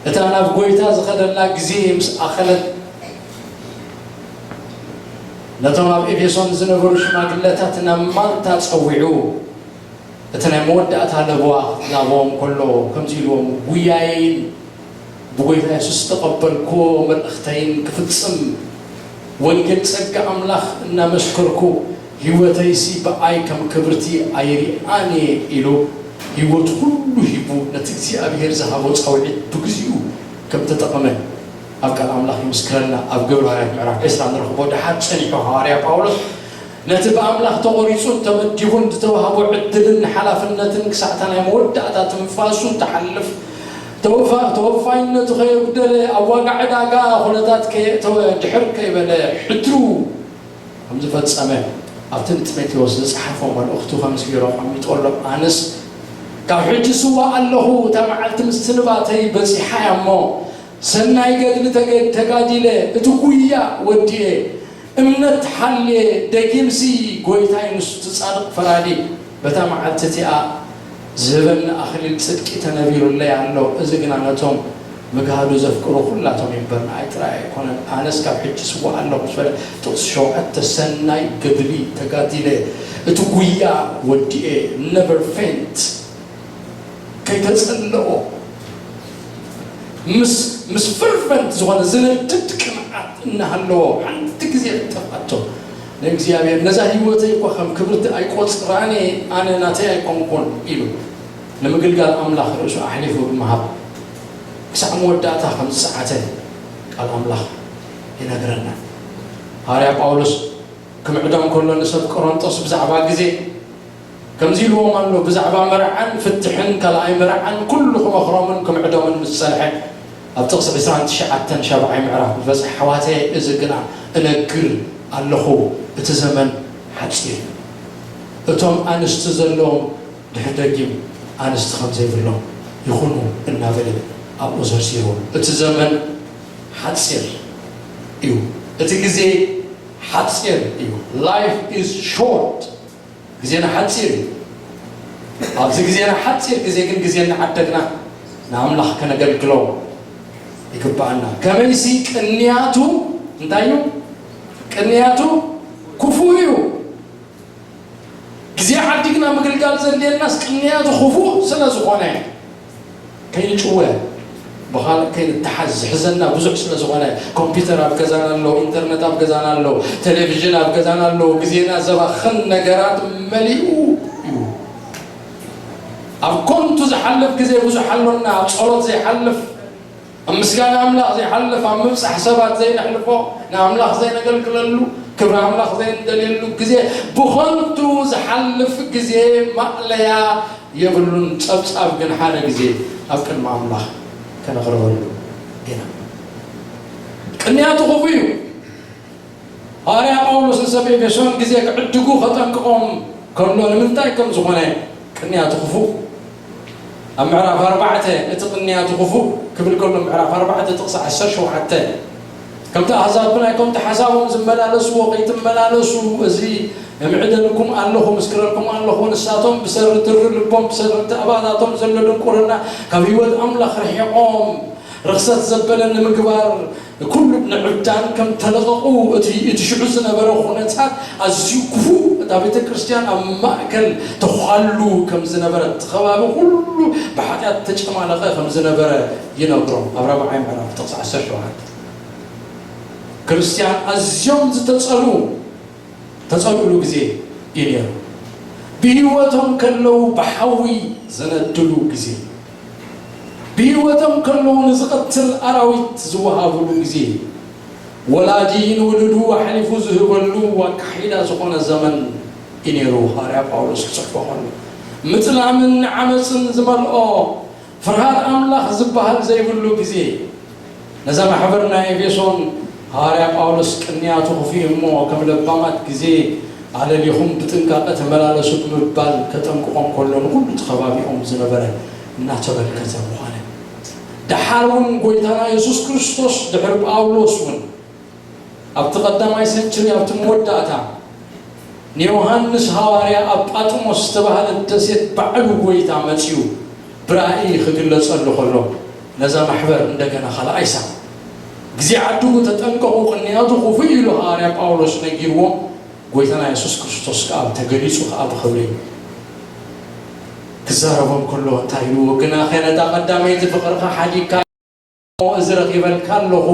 እታ ናብ ጐይታ ዝኸደላ ግዜ ምስ ኣኸለት፣ ነቶም ኣብ ኤፌሶን ዝነበሩ ሽማግለታት ናብ ማልታ ጸዊዑ፣ እቲ ናይ መወዳእታ ለበዋ ክላበዎም ከሎ ከምዚ ኢልዎም፣ ጉያየይን ብጎይታ የሱስ ዝተቐበልኩዎ መልእኽተይን ክፍጽም፣ ወንጌል ጸጋ ኣምላኽ እናመስከርኩ፣ ህይወተይሲ ብኣይ ከም ክብርቲ ኣይሪኣን እየ ኢሉ፣ ህይወቱ ኩሉ ሂቡ ነቲ እግዚኣብሔር ዝሃቦ ጻውዒት ብግዚኡ ከም ተጠቐመ ኣብ ቃል ኣምላኽ ይምስክረልና። ኣብ ግብረ ሃዋርያት ምዕራፍ ዕስራ ንረኽቦ። ደሓር ጸኒሑ ሃዋርያ ጳውሎስ ነቲ ብኣምላኽ ተቖሪጹን ተመዲቡን ዝተዋህቦ ዕድልን ሓላፍነትን ክሳዕታ ናይ መወዳእታ ትንፋሱ ትሓልፍ ተወፋ-፣ ተወፋይነቱ ከየጉደለ፣ ኣብ ዋጋ ዕዳጋ ኩነታት ከየእተወ፣ ድሕር ከይበለ ሕድሩ ከም ዝፈጸመ ኣብቲ ንጢሞቴዎስ ዝጸሓፎ መልእኽቱ ከም ዝገይሩ ኣቐሚጡ ኣሎ። ኣነስ ካብ ሕጂ ስዋእ ኣለኹ፣ እታ መዓልቲ ምስንባተይ በጺሓ እያ እሞ፣ ሰናይ ገድሊ ተገ-፣ ተጋዲለ፣ እቲ ጉያ ወዲኤ፣ እምነት ሓልየ፣ ደጊምሲ ጐይታይ ንሱ እቲ ጻድቕ ፈራዲ በታ መዓልቲ እቲኣ ዝህበኒ ኣኽሊል ጽድቂ ተነቢሩለይ ኣሎ። እዚ ግና ነቶም ምግሃዱ ዘፍቅሩ ኹላቶም እዩ እምበር፣ ንኣይ ጥራይ ኣይኮነን። ኣነስ ካብ ሕጂ ስዋእ ኣለኹ ምስ በለ፣ ጥቕሲ ሸውዓተ፣ ሰናይ ገድሊ ተጋዲለ፣ እቲ ጉያ ወዲኤ፣ never faint፣ ከይተጸልኦ፣ ምስ፣ ምስ ፈርቨንት ዝኾነ ዝነድድ ቅንዓት እናሃለዎ፣ ሓንቲ ግዜ ጠፍኣቶ ንእግዚኣብሔር፣ ነዛ ህይወተይ እኳ ከም ክብርቲ ኣይቆጽራን እየ፣ ኣነ ናተይ ኣይኮንኩን ኢሉ ንምግልጋል ኣምላኽ ርእሱ ኣሕሊፉ ብምሃብ ክሳዕ መወዳእታ ከም ዝጸዓተ ቃል ኣምላኽ ይነግረና። ሃዋርያ ጳውሎስ ክምዕዶም ከሎ ንሰብ ቆሮንጦስ ብዛዕባ ግዜ ከምዚ ኢልዎም ኣሎ፣ ብዛዕባ መርዓን ፍትሕን ካልኣይ መርዓን ኩሉ ክመኽሮምን ክምዕዶምን ምስ ጸንሐ፣ ኣብ ጥቕሲ ዕስራን ትሽዓተን ሻብዓይ ምዕራፍ ዝበጽሐ፣ ኣሕዋተየ፣ እዚ ግና እነግር ኣለኹ፣ እቲ ዘመን ሓጺር እዩ። እቶም ኣንስቲ ዘለዎም ድሕር ደጊም ኣንስቲ ከም ዘይብሎም ይኹኑ እናበለ ኣብኡ ዘርዚርዎ። እቲ ዘመን ሓጺር እዩ። እቲ ግዜ ሓጺር እዩ። Life is short። ግዜና ሓጺር እዩ። ኣብዚ ግዜና ሓጺር ግዜ ግን ግዜ እናዓደግና ንኣምላኽ ከነገልግሎ ይግብኣና። ከመይሲ ቅንያቱ እንታይ እዩ? ቅንያቱ ክፉእ እዩ። ግዜ ዓዲግና ምግልጋል ዘድልየናስ ቅንያቱ ክፉእ ስለ ዝኾነ፣ ከይንጭወ፣ ብኻልእ ከይንተሓዝ ዝሕዘና ብዙሕ ስለ ዝኾነ፣ ኮምፒውተር ኣብ ገዛና ኣሎ፣ ኢንተርነት ኣብ ገዛና ኣሎ፣ ቴሌቪዥን ኣብ ገዛና ኣሎ፣ ግዜና ዘባኽን ነገራት መሊኡ እዩ። ኣብ ኮንቱ ዝሓልፍ ግዜ ብዙሕ ኣሎና። ኣብ ጸሎት ዘይሓልፍ፣ ኣብ ምስጋና ኣምላኽ ዘይሓልፍ፣ ኣብ ምብጻሕ ሰባት ዘይነሕልፎ፣ ንኣምላኽ ዘይነገልግለሉ፣ ክብሪ ኣምላኽ ዘይንደልየሉ ግዜ፣ ብኸንቱ ዝሓልፍ ግዜ ማእለያ የብሉን። ጸብጻብ ግን ሓደ ግዜ ኣብ ቅድሚ ኣምላኽ ከነቕርበሉ ኢና። ቅንያቱ ክፉእ እዩ። ሃዋርያ ጳውሎስ ንሰብ ኤፌሶን ግዜ ክዕድጉ ከጠንቅቖም ከሎ ንምንታይ ከም ዝኾነ ቅንያቱ ክፉእ። ኣብ ምዕራፍ ኣርባዕተ እቲ ቅንያቱ ክፉእ ክብል ከሎ፣ ምዕራፍ ኣርባዕተ ጥቕሲ ዓሰርተ ሸውዓተ፣ ከምቲ ኣሕዛብ ብናይ ከምቲ ሓሳቦም ዝመላለስዎ ከይትመላለሱ፣ እዚ እምዕደልኩም ኣለኹ፣ ምስክረልኩም ኣለኹ፣ ንሳቶም ብሰሪ ትሪ ልቦም፣ ብሰሪ ተእባታቶም ዘሎ ድንቁርና ካብ ህይወት ኣምላኽ ርሒቖም፣ ርኽሰት ዘበለ ንምግባር ኩሉ ንዕብዳን ከም ተለቐቑ፣ እቲ፣ እቲ ሽዑ ዝነበረ ኩነታት ኣዝዩ ክፉእ፣ እታ ቤተ ክርስቲያን ኣብ ማእከል ተዃሉ ከም ዝነበረ፣ እቲ ከባቢ ኩሉ ብሓጢኣት ተጨማለቐ ከም ዝነበረ ይነግሮም። ኣብ ራብዓይ ምዕራፍ ጥቕሲ ዓሰርተ ሸውዓተ፣ ክርስቲያን ኣዝዮም ዝተጸልኡ፣ ተጸልኡሉ ግዜ እዩ ነይሩ። ብህይወቶም ከለዉ ብሓዊ ዝነድሉ ግዜ፣ ብህይወቶም ከለዉ ንዝቐትል ኣራዊት ዝወሃብሉ ግዜ፣ ወላዲ ንውሉዱ ኣሕሊፉ ዝህበሉ ኣካሒዳ ዝኾነ ዘመን እዩ ነይሩ። ሃዋርያ ጳውሎስ ክጽሕፎ ከሎ፣ ምጽላምን ዓመጽን ዝመልኦ፣ ፍርሃት ኣምላኽ ዝበሃል ዘይብሉ ግዜ፣ ነዛ ማሕበር ናይ ኤፌሶን ሃዋርያ ጳውሎስ ቅንያቱ ክፉእ እሞ ከም ለባማት ግዜ ኣለሊኹም ብጥንቃቐ ተመላለሱ ብምባል ከጠንቅቖም ከሎ፣ ንኹሉ እቲ ከባቢኦም ዝነበረ እናተመልከተ ምዃነ ደሓር እውን ጎይታና የሱስ ክርስቶስ ድሕሪ ጳውሎስ እውን ኣብቲ ቀዳማይ ሰንችሪ ኣብቲ መወዳእታ ንዮሃንስ ሃዋርያ ኣብ ጳጥሞስ ዝተባህለት ደሴት ባዕሉ ጎይታ መጺኡ ብራእይ ክግለጸሉ ከሎ ነዛ ማሕበር እንደገና ካልኣይ ሳዕ ግዜ ዓድጉ ተጠንቀቑ ቅንያቱ ክፉእ ኢሉ ሃዋርያ ጳውሎስ ነጊርዎም ጎይታና የሱስ ክርስቶስ ከኣ ተገሊጹ ከኣ ብኽብሪ ክዛረቦም ከሎ እንታይ ኢልዎ ግናኸ ነታ ቀዳመይቲ ፍቕርኻ ሓዲግካ እሞ እዚ ረኺበልካ ኣለኹ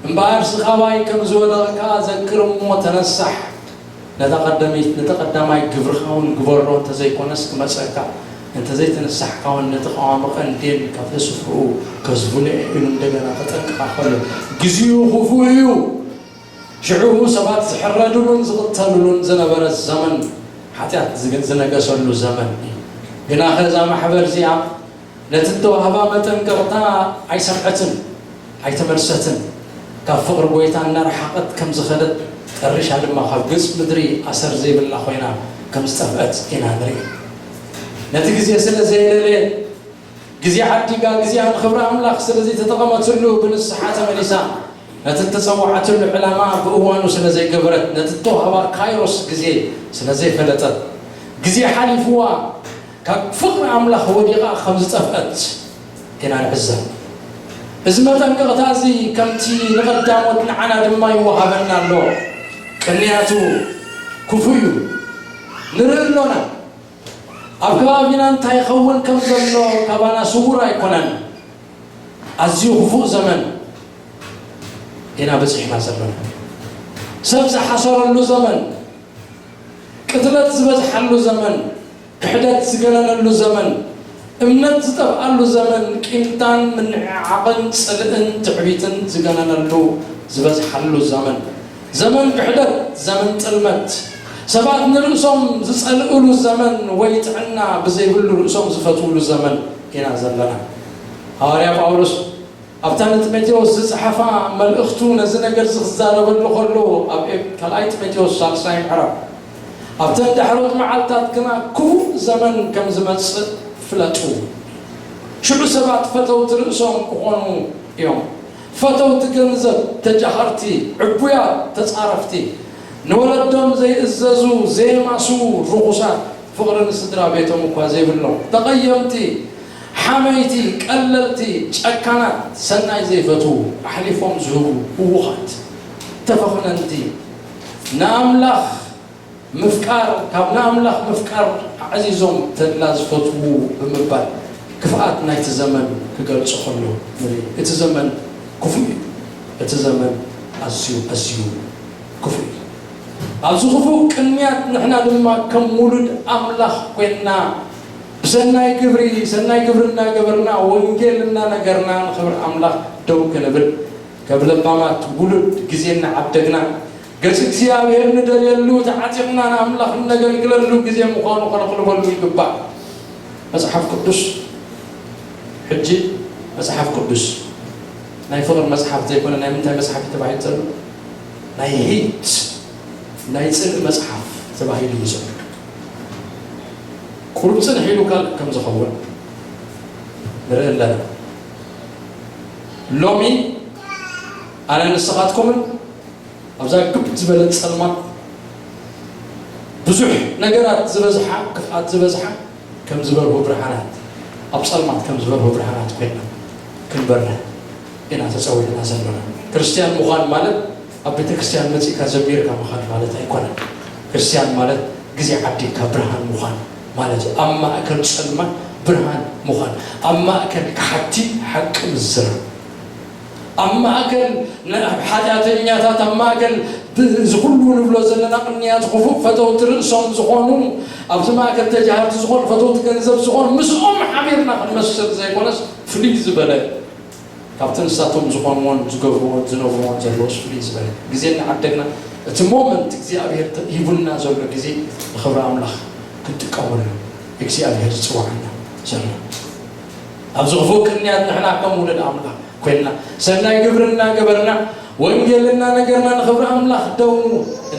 እምበኣር ስኻባይ ከም ዝወደቕካ ዘክር እሞ ተነሳሕ ነታ ቀዳመይቲ ነቲ ቀዳማይ ግብርኻ እውን ግበሮ እንተዘይኮነስ ክመፀካ እንተዘይተነሳሕካ እውን ነቲ ቀዋሚ ቀንዴል ካብቲ ስፍርኡ ከዝብሎ ኢሉ እንደገና ተጠንቅቓ ከሎ ግዜኡ ክፉእ እዩ ሽዑ ሰባት ዝሕረድሉን ዝቕተልሉን ዝነበረ ዘመን ሓጢኣት ዝነገሰሉ ዘመን እዩ። ግናኸ እዛ ማሕበር እዚኣ ነቲ እተዋህባ መጠንቀቕታ ኣይሰምዐትን ኣይተመልሰትን። ካብ ፍቕሪ ጐይታ እናረሓቐት ከም ዝኸደት ጠሪሻ ድማ ካብ ገጽ ምድሪ ኣሰር ዘይብላ ኾይና ከም ዝጠፍአት ኢና ንርኢ። ነቲ ግዜ ስለ ዘየለለየት ግዜ ዓዲጋ ግዜኣ ንኽብሪ ኣምላኽ ስለ ዘይተጠቐመትሉ ብንስሓ ተመሊሳ ነቲ እተጸውዓትሉ ዕላማ ብእዋኑ ስለ ዘይገበረት ነቲ እተዋህባ ካይሮስ ግዜ ስለ ዘይፈለጠት ግዜ ሓሊፍዋ ካብ ፍቕሪ ኣምላኽ ወዲቓ ከም ዝጠፍአት ኢና ንዕዘብ። እዚ መጠንቀቕታ እዚ ከምቲ ንቐዳሞት ንዓና ድማ ይወሃበና ኣሎ። ቅንያቱ ክፉእ እዩ። ንርኢ ኣሎና። ኣብ ከባቢና እንታይ ይኸውን ከም ዘሎ ካባና ስዉር ኣይኮነን። ኣዝዩ ክፉእ ዘመን ኢና በጺሕና ዘለና። ሰብ ዝሓሰረሉ ዘመን፣ ቅትለት ዝበዝሓሉ ዘመን፣ ክሕደት ዝገነነሉ ዘመን፣ እምነት ዝጠፍኣሉ ዘመን፣ ቂምታን ምንዕዓቕን ጽልእን ትዕቢትን ዝገነነሉ ዝበዝሓሉ ዘመን፣ ዘመን ክሕደት፣ ዘመን ጥልመት፣ ሰባት ንርእሶም ዝጸልእሉ ዘመን ወይ ጥዕና ብዘይብሉ ርእሶም ዝፈትውሉ ዘመን ኢና ዘለና። ሃዋርያ ጳውሎስ ኣብታ ንጢሞቴዎስ ዝጸሓፋ መልእኽቱ ነዚ ነገር እዚ ክዛረበሉ ከሎ ኣብ ኤ- ካልኣይ ጢሞቴዎስ ሳልሳይ ምዕራፍ ኣብተን ዳሕሮት መዓልታት ግና ክፉእ ዘመን ከም ዝመጽእ ፍለጡ። ሽዑ ሰባት ፈተውቲ ርእሶም ክኾኑ እዮም። ፈተውቲ ገንዘብ፣ ተጃሃርቲ፣ ዕቡያት፣ ተጻረፍቲ፣ ንወለዶም ዘይእዘዙ፣ ዘየማስዉ፣ ርኹሳት፣ ፍቕሪ ንስድራ ቤቶም እኳ ዘይብሎም፣ ተቐየምቲ፣ ሓመይቲ፣ ቀለልቲ፣ ጨካናት፣ ሰናይ ዘይፈትዉ፣ ኣሕሊፎም ዝህቡ፣ ህዉኻት፣ ተፈኽነንቲ፣ ንኣምላኽ ምፍቃር ካብ ንኣምላኽ ምፍቃር ኣዕዚዞም ተድላ ዝፈትዉ ብምባል ክፍኣት ናይቲ ዘመን ክገልጾ ከሎ ንርኢ። እቲ ዘመን ክፉእ እዩ። እቲ ዘመን ኣዝዩ ኣዝዩ ክፉእ እዩ። ኣብዚ ክፉእ ቅንያት ንሕና ድማ ከም ውሉድ ኣምላኽ ኮይንና ብሰናይ ግብሪ ሰናይ ግብሪ እናገበርና ወንጌል እናነገርና ንኽብሪ ኣምላኽ ደው ክንብል ከም ለባማት ውሉድ ግዜ እናዓደግና ገጽ እግዚኣብሔር ንደልየሉ ተዓጢቕና ንኣምላኽ እነገልግለሉ ግዜ ምዃኑ ከነቕልበሉ ይግባእ። መጽሓፍ ቅዱስ ሕጂ መጽሓፍ ቅዱስ ናይ ፍቕሪ መጽሓፍ ዘይኮነ ናይ ምንታይ መጽሓፍ እዩ ተባሂሉ ዘሎ? ናይ ሄይት ናይ ጽልኢ መጽሓፍ ተባሂሉ እዩ ዘሎ። ቁሩብ ጽንሕ ኢሉ ካልእ ከም ዝኸውን ንርኢ ኣለና። ሎሚ ኣነ ንስኻትኩምን ኣብዛ ግብ ዝበለት ጸልማት ብዙሕ ነገራት ዝበዝሓ ክፍኣት ዝበዝሓ ከም ዝበርሁ ብርሃናት ኣብ ጸልማት ከም ዝበርሁ ብርሃናት ኮይና ክንበርህ ኢና ተጸዊዕና ዘለና። ክርስትያን ምዃን ማለት ኣብ ቤተ ክርስትያን መጺእካ ዘሚርካ ምዃን ማለት ኣይኮነን። ክርስትያን ማለት ግዜ ዓዲግካ ብርሃን ምዃን ማለት እዩ። ኣብ ማእከል ጸልማት ብርሃን ምዃን፣ ኣብ ማእከል ከሓድቲ ሓቂ ምዝራብ፣ ኣብ ማእከል ሓጢኣተኛታት፣ ኣብ ማእከል እዚ ኩሉ ንብሎ ዘለና ቅንያት ክፉእ ፈተውቲ ርእሶም ዝኾኑ፣ ኣብዚ ማእከል ተጃሃርቲ ዝኾኑ፣ ፈተውቲ ገንዘብ ዝኾኑ፣ ምስኦም ሓቢርና ክንመስል ዘይኮነስ ፍልይ ዝበለ ካብቲ ንሳቶም ዝኾንዎን ዝገብርዎን ዝነብርዎን ዘለዎስ ፍልይ ዝበለ ግዜ እናዓደግና እቲ ሞመንት እግዚኣብሔር ሂቡና ዘሎ ግዜ ንኽብሪ ኣምላኽ ክንጥቀመሉ እግዚኣብሔር ዝፅዋዕና ዘሎ። ኣብዚ ክፉእ ቅንያት ንሕና ከም ውሉድ ኣምላኽ ኮይንና ሰናይ ግብሪ እናገበርና ወንጌል እናነገርና ንኽብሪ ኣምላኽ ደው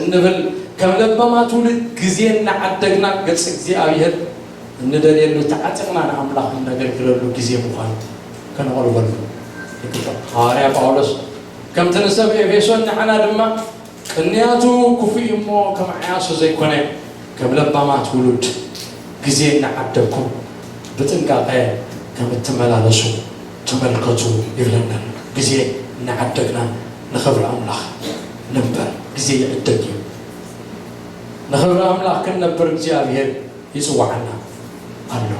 እንብል ከም ለባማት ውሉድ ግዜ እናዓደግና ገጽ እግዚኣብሔር እንደልየሉ ተዓጢቕና ንኣምላኽ እነገልግለሉ ግዜ ምዃኑ ከነቕርበሉ ይግባእ። ሃዋርያ ጳውሎስ ከምቲ ንሰብ ኤፌሶን ንዓና ድማ ቅንያቱ ክፉእ እዩ እሞ ከም ዓያሱ ዘይኮነ ከም ለባማት ውሉድ ግዜ እናዓደግኩም ብጥንቃቐ ከም እትመላለሱ ተመልከቱ ይብለና ኣሎ። ግዜ እናዓደግና ንኽብሪ ኣምላኽ ንንበር። ግዜ ይዕደግ እዩ። ንኽብሪ ኣምላኽ ክንነብር እግዚኣብሔር ይጽውዓና ኣሎ።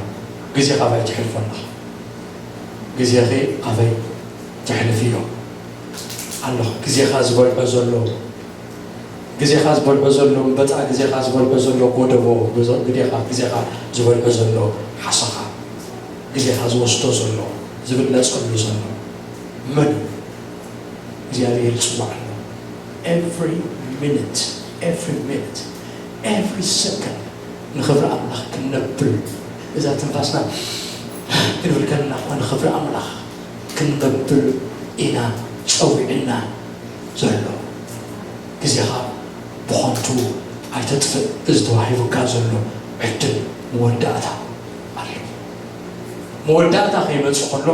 ግዜኻ ኣበይ ተሕልፎ ኣለኻ? ግዜኺ ኣበይ ተሕልፍዮ ኣለኹ? ግዜኻ ዝበልዖ ዘሎ ግዜኻ ዝበልዖ ዘሎ እምበጣ፣ ግዜኻ ዝበልዖ ዘሎ ጎደቦ፣ ግዜኻ ግዜኻ ዝበልዖ ዘሎ ሓሰኻ፣ ግዜኻ ዝወስዶ ዘሎ፣ ዝብለጸሉ ዘሎ መን እዩ? እግዚኣብሔር ይጽዋዕ ኣሎ። Every minute, every minute, every second ንኽብሪ ኣምላኽ ክንነብል፣ እዛ ትንፋስና ክንብል ከለና እኳ ንኽብሪ ኣምላኽ ክንነብል ኢና ጸዊዕና ዘሎ። ግዜኻ ብኸንቱ ኣይተጥፍእ። እዚ ተዋሂቡካ ዘሎ ዕድል መወዳእታ ኣሎ። መወዳእታ ከይመጽእ ከሎ፣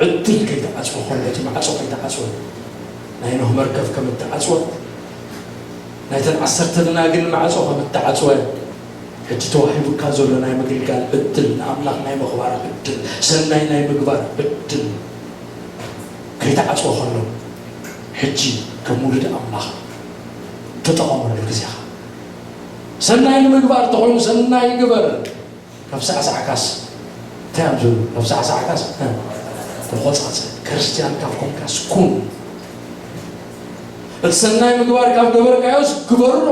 ዕድል ከይተዓጽወ ከሎ፣ እቲ ማዕጾ ከይተዓጽወ፣ ናይ ኖህ መርከብ ከም እተዓጽወት፣ ናይተን ዓሰርተ ደናግል ማዕጾ ከም እተዓጽወ፣ ሕጂ ተዋሂቡካ ዘሎ ናይ ምግልጋል ዕድል፣ ንኣምላኽ ናይ ምኽባር ዕድል፣ ሰናይ ናይ ምግባር ዕድል ከይተዓጽወ ከሎ፣ ሕጂ ከም ውሉድ ኣምላኽ ተጠቐመሉ ግዜኻ። ሰናይ ንምግባር እንተኾይኑ ሰናይ ግበር። ካብ ሳዕሳዕካስ እንታይ እዮም ዝብሉ? ካብ ሳዕሳዕካስ፣ እ፣ ተቖጻጸ። ክርስትያን ካብ ኮንካስ ኩን። እቲ ሰናይ ምግባር ካብ ገበርካዮስ ግበሮ።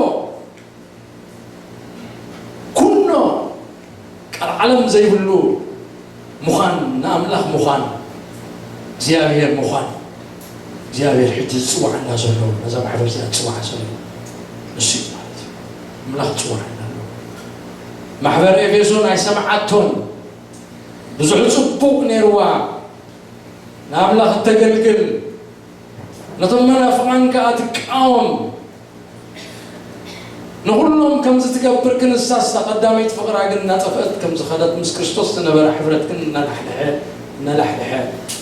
ኩኖ ቃል ዓለም ዘይብሉ ምዃን፣ ንኣምላኽ ምዃን፣ እግዚኣብሔር ምዃን፣ እግዚኣብሔር ሕጂ ዝጽውዓና ዘሎ፣ ነዛ ማሕበር እዚኣ ዝጽውዓ ዘሎ ንሱ እዩ ማለት እዩ። ኣምላኽ ይጽውዓና ኣሎ። ማሕበር ኤፌሶን ኣይሰምዓቶን። ብዙሕ ጽቡቕ ነይርዋ። ንኣምላኽ እተገልግል፣ ነቶም መናፍቓን ከኣ ትቃወም። ንኹሎም ከምዚ ትገብር ክንሳስ፣ ቀዳመይቲ ፍቕራ ግን እናጠፍአት ከም ዝኸደት፣ ምስ ክርስቶስ ዝነበራ ሕብረት ግን እናላሕልሐ፣ እናላሕልሐ፣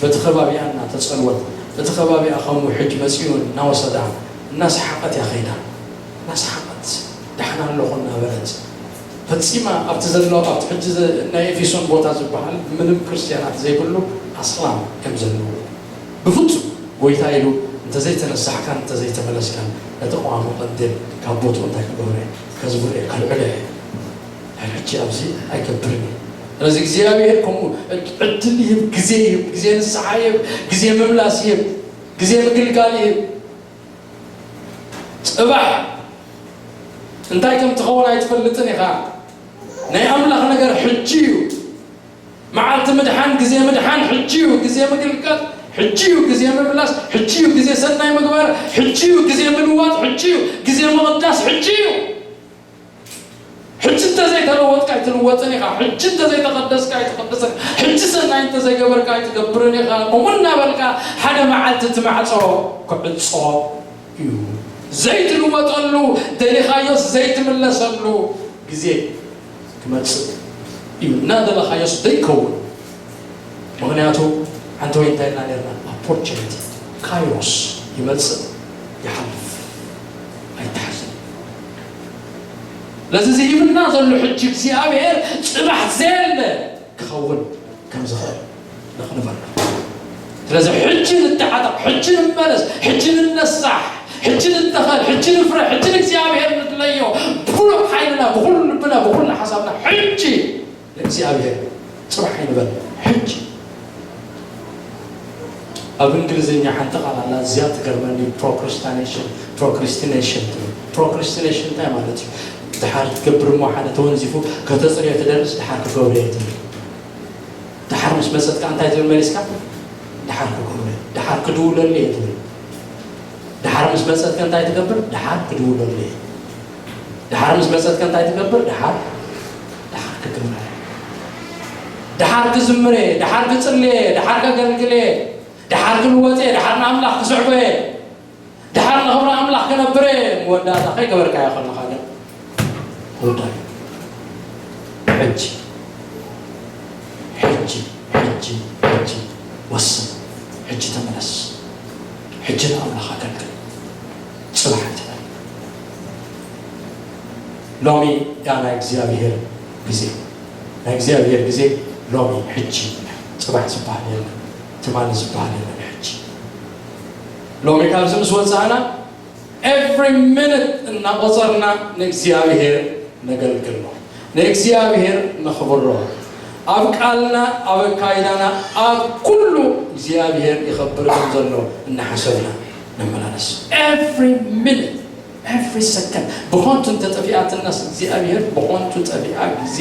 በቲ ከባቢኣ እናተጸልወት፣ እቲ ከባቢኣ ከም ውሕጅ መጺኡ እናወሰዳ፣ እናሰሓቐት እያ ኸይዳ። እናሰሓቐት፣ ደሓን ኣለኹ እናበለት፣ ፈጺማ ኣብቲ ዘሎ፣ ኣብቲ ሕጂ ዘ-፣ ናይ ኤፌሶን ቦታ ዝበሃል ምንም ክርስትያናት ዘይብሉ ኣስላም እዮም ዘለዉ። ብፍጹም ጎይታ ኢሉ እንተዘይተነሳሕካን እንተዘይተመለስካን፣ ነቲ ቀዋሚ ቀንዴል ካብ ቦትኡ እንታይ ክገብሮ እየ? ከዝብሎ እየ፣ ከልዕሎ እየ። ናይ ሕጂ ኣብዚ ኣይገብርን እየ። ስለዚ እግዚኣብሔር ከምኡ ዕድ-፣ ዕድል ይህብ፣ ግዜ ይህብ፣ ግዜ ንስሓ ይህብ፣ ግዜ ምምላስ ይህብ፣ ግዜ ምግልጋል ይህብ። ጽባሕ እንታይ ከም ትኸውን ኣይትፈልጥን ኢኻ። ናይ ኣምላኽ ነገር ሕጂ እዩ። መዓልቲ ምድሓን፣ ግዜ ምድሓን ሕጂ እዩ። ግዜ ምግልጋል ሕጂ እዩ። ግዜ ምምላስ ሕጂ እዩ። ግዜ ሰናይ ምግባር ሕጂ እዩ። ግዜ ምልዋጥ ሕጂ እዩ። ግዜ ምቕዳስ ሕጂ እዩ። ሕጂ እንተዘይተለወጥካ ኣይትልወጥን ኢኻ። ሕጂ እንተዘይተቐደስካ ኣይትቐደስን። ሕጂ ሰናይ እንተዘይገበርካ ኣይትገብርን ኢኻ። ከምኡ እናበልካ ሓደ መዓልቲ እቲ ማዕጾ ክዕጾ እዩ። ዘይትልወጠሉ፣ ደሊኻዮስ ዘይትምለሰሉ ግዜ ክመጽእ እዩ። እናደለኻዮስ ዘይከውን። ምኽንያቱ ሓንቲ ወይ እንታይ ኢልና ነርና? ኦፖርቹኒቲ፣ ካይሮስ ይመጽእ ይሓልፍ፣ ኣይተሓዝን። ስለዚ ዝሂብና ዘሎ ሕጂ እግዚኣብሔር ጽባሕ ዘየለ ክኸውን ከም ዝኽእል ንኽንፈልጥ። ስለዚ ሕጂ ንተዓጠቕ፣ ሕጂ ንመለስ፣ ሕጂ ንነሳሕ፣ ሕጂ ንተኸል፣ ሕጂ ንፍረ፣ ሕጂ ንእግዚኣብሔር ንድለዮ ብኩሉ ሓይልና፣ ብኩሉ ልብና፣ ብኩሉ ሓሳብና ሕጂ ንእግዚኣብሔር ጽባሕ ኣይንበል። ሕጂ ኣብ እንግሊዝኛ ሓንቲ ቃል ኣላ፣ እዚኣ ትገርመኒ፣ ፕሮክራስቲኔሽን፣ ፕሮክራስቲኔሽን ትብል። ፕሮክራስቲኔሽን እንታይ ማለት እዩ? ድሓር ትገብር እሞ ሓደ ተወንዚፉ ከተጽርዮ ትደርስ፣ ድሓር ክገብሮ እየ ትብል። ድሓር ምስ መጸትካ እንታይ ትብል መሊስካ? ድሓር ክገብሮ እየ፣ ድሓር ክድውለሉ እየ ትብል። ድሓር ምስ መጸትካ እንታይ ትገብር? ድሓር ክድውለሉ እየ። ድሓር ምስ መጸትካ እንታይ ትገብር? ድሓር፣ ድሓር ክግምረ። ድሓር ክዝምረ፣ ድሓር ክጽልየ፣ ድሓር ከገልግለ፣ ድሓር ክልወጠ፣ ድሓር ንኣምላኽ ክስዕበ፣ ድሓር ንኽብሪ ኣምላኽ ክነብረ። መወዳእታ ከይገበርካዮ ከለኻ ግን ውዳይ። ሕጂ፣ ሕጂ፣ ሕጂ፣ ሕጂ። ወስን። ሕጂ ተመለስ። ሕጂ ንኣምላኽ ኣገልግል። ጽባሕ ኣይትበል። ሎሚ እያ ናይ እግዚኣብሔር ግዜ። ናይ እግዚኣብሔር ግዜ ሎሚ፣ ሕጂ። ጽባሕ ዝበሃል የለን። ትማሊ ዝበሃል የለን። ሕጂ። ሎሚ ካብዚ ምስ ወጻእና፣ every minute እናቆጸርና ንእግዚኣብሔር ነገልግሎ፣ ንእግዚኣብሔር ነኽብሮ። ኣብ ቃልና፣ ኣብ ኣካይዳና፣ ኣብ ኩሉ እግዚኣብሔር ይኸብር ከም ዘሎ እናሓሰብና ንመላለስ። Every minute, every second ብኾንቱ እንተጠፊኣትናስ እግዚኣብሔር ብኾንቱ ጠፊኣ ግዜ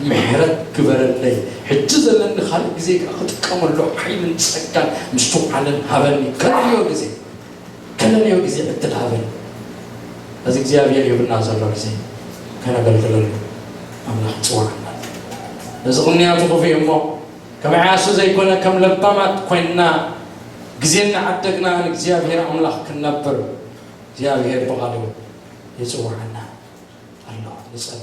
ምሕረት ግበረለይ። ሕጂ ዘለኒ ካልእ ግዜ ከዓ ክጥቀመሉ ሓይልን ጸጋን ምስትውዓልን ሃበኒ። ከልዮ ግዜ ከለንዮ ግዜ ዕድል ሃበን። እዚ እግዚኣብሔር ይብና ዘሎ ግዜ ከነገልግለሉ ኣምላኽ ይጽውዓና። እዚ ቅንያቱ ክፉእ እሞ ከም ዓያሱ ዘይኮነ ከም ለባማት ኮይንና ግዜ እናዓደግና ንእግዚኣብሔር ኣምላኽ ክንነብር እግዚኣብሔር ብቓሉ ይጽውዓና ኣሎ። ንጸሊ።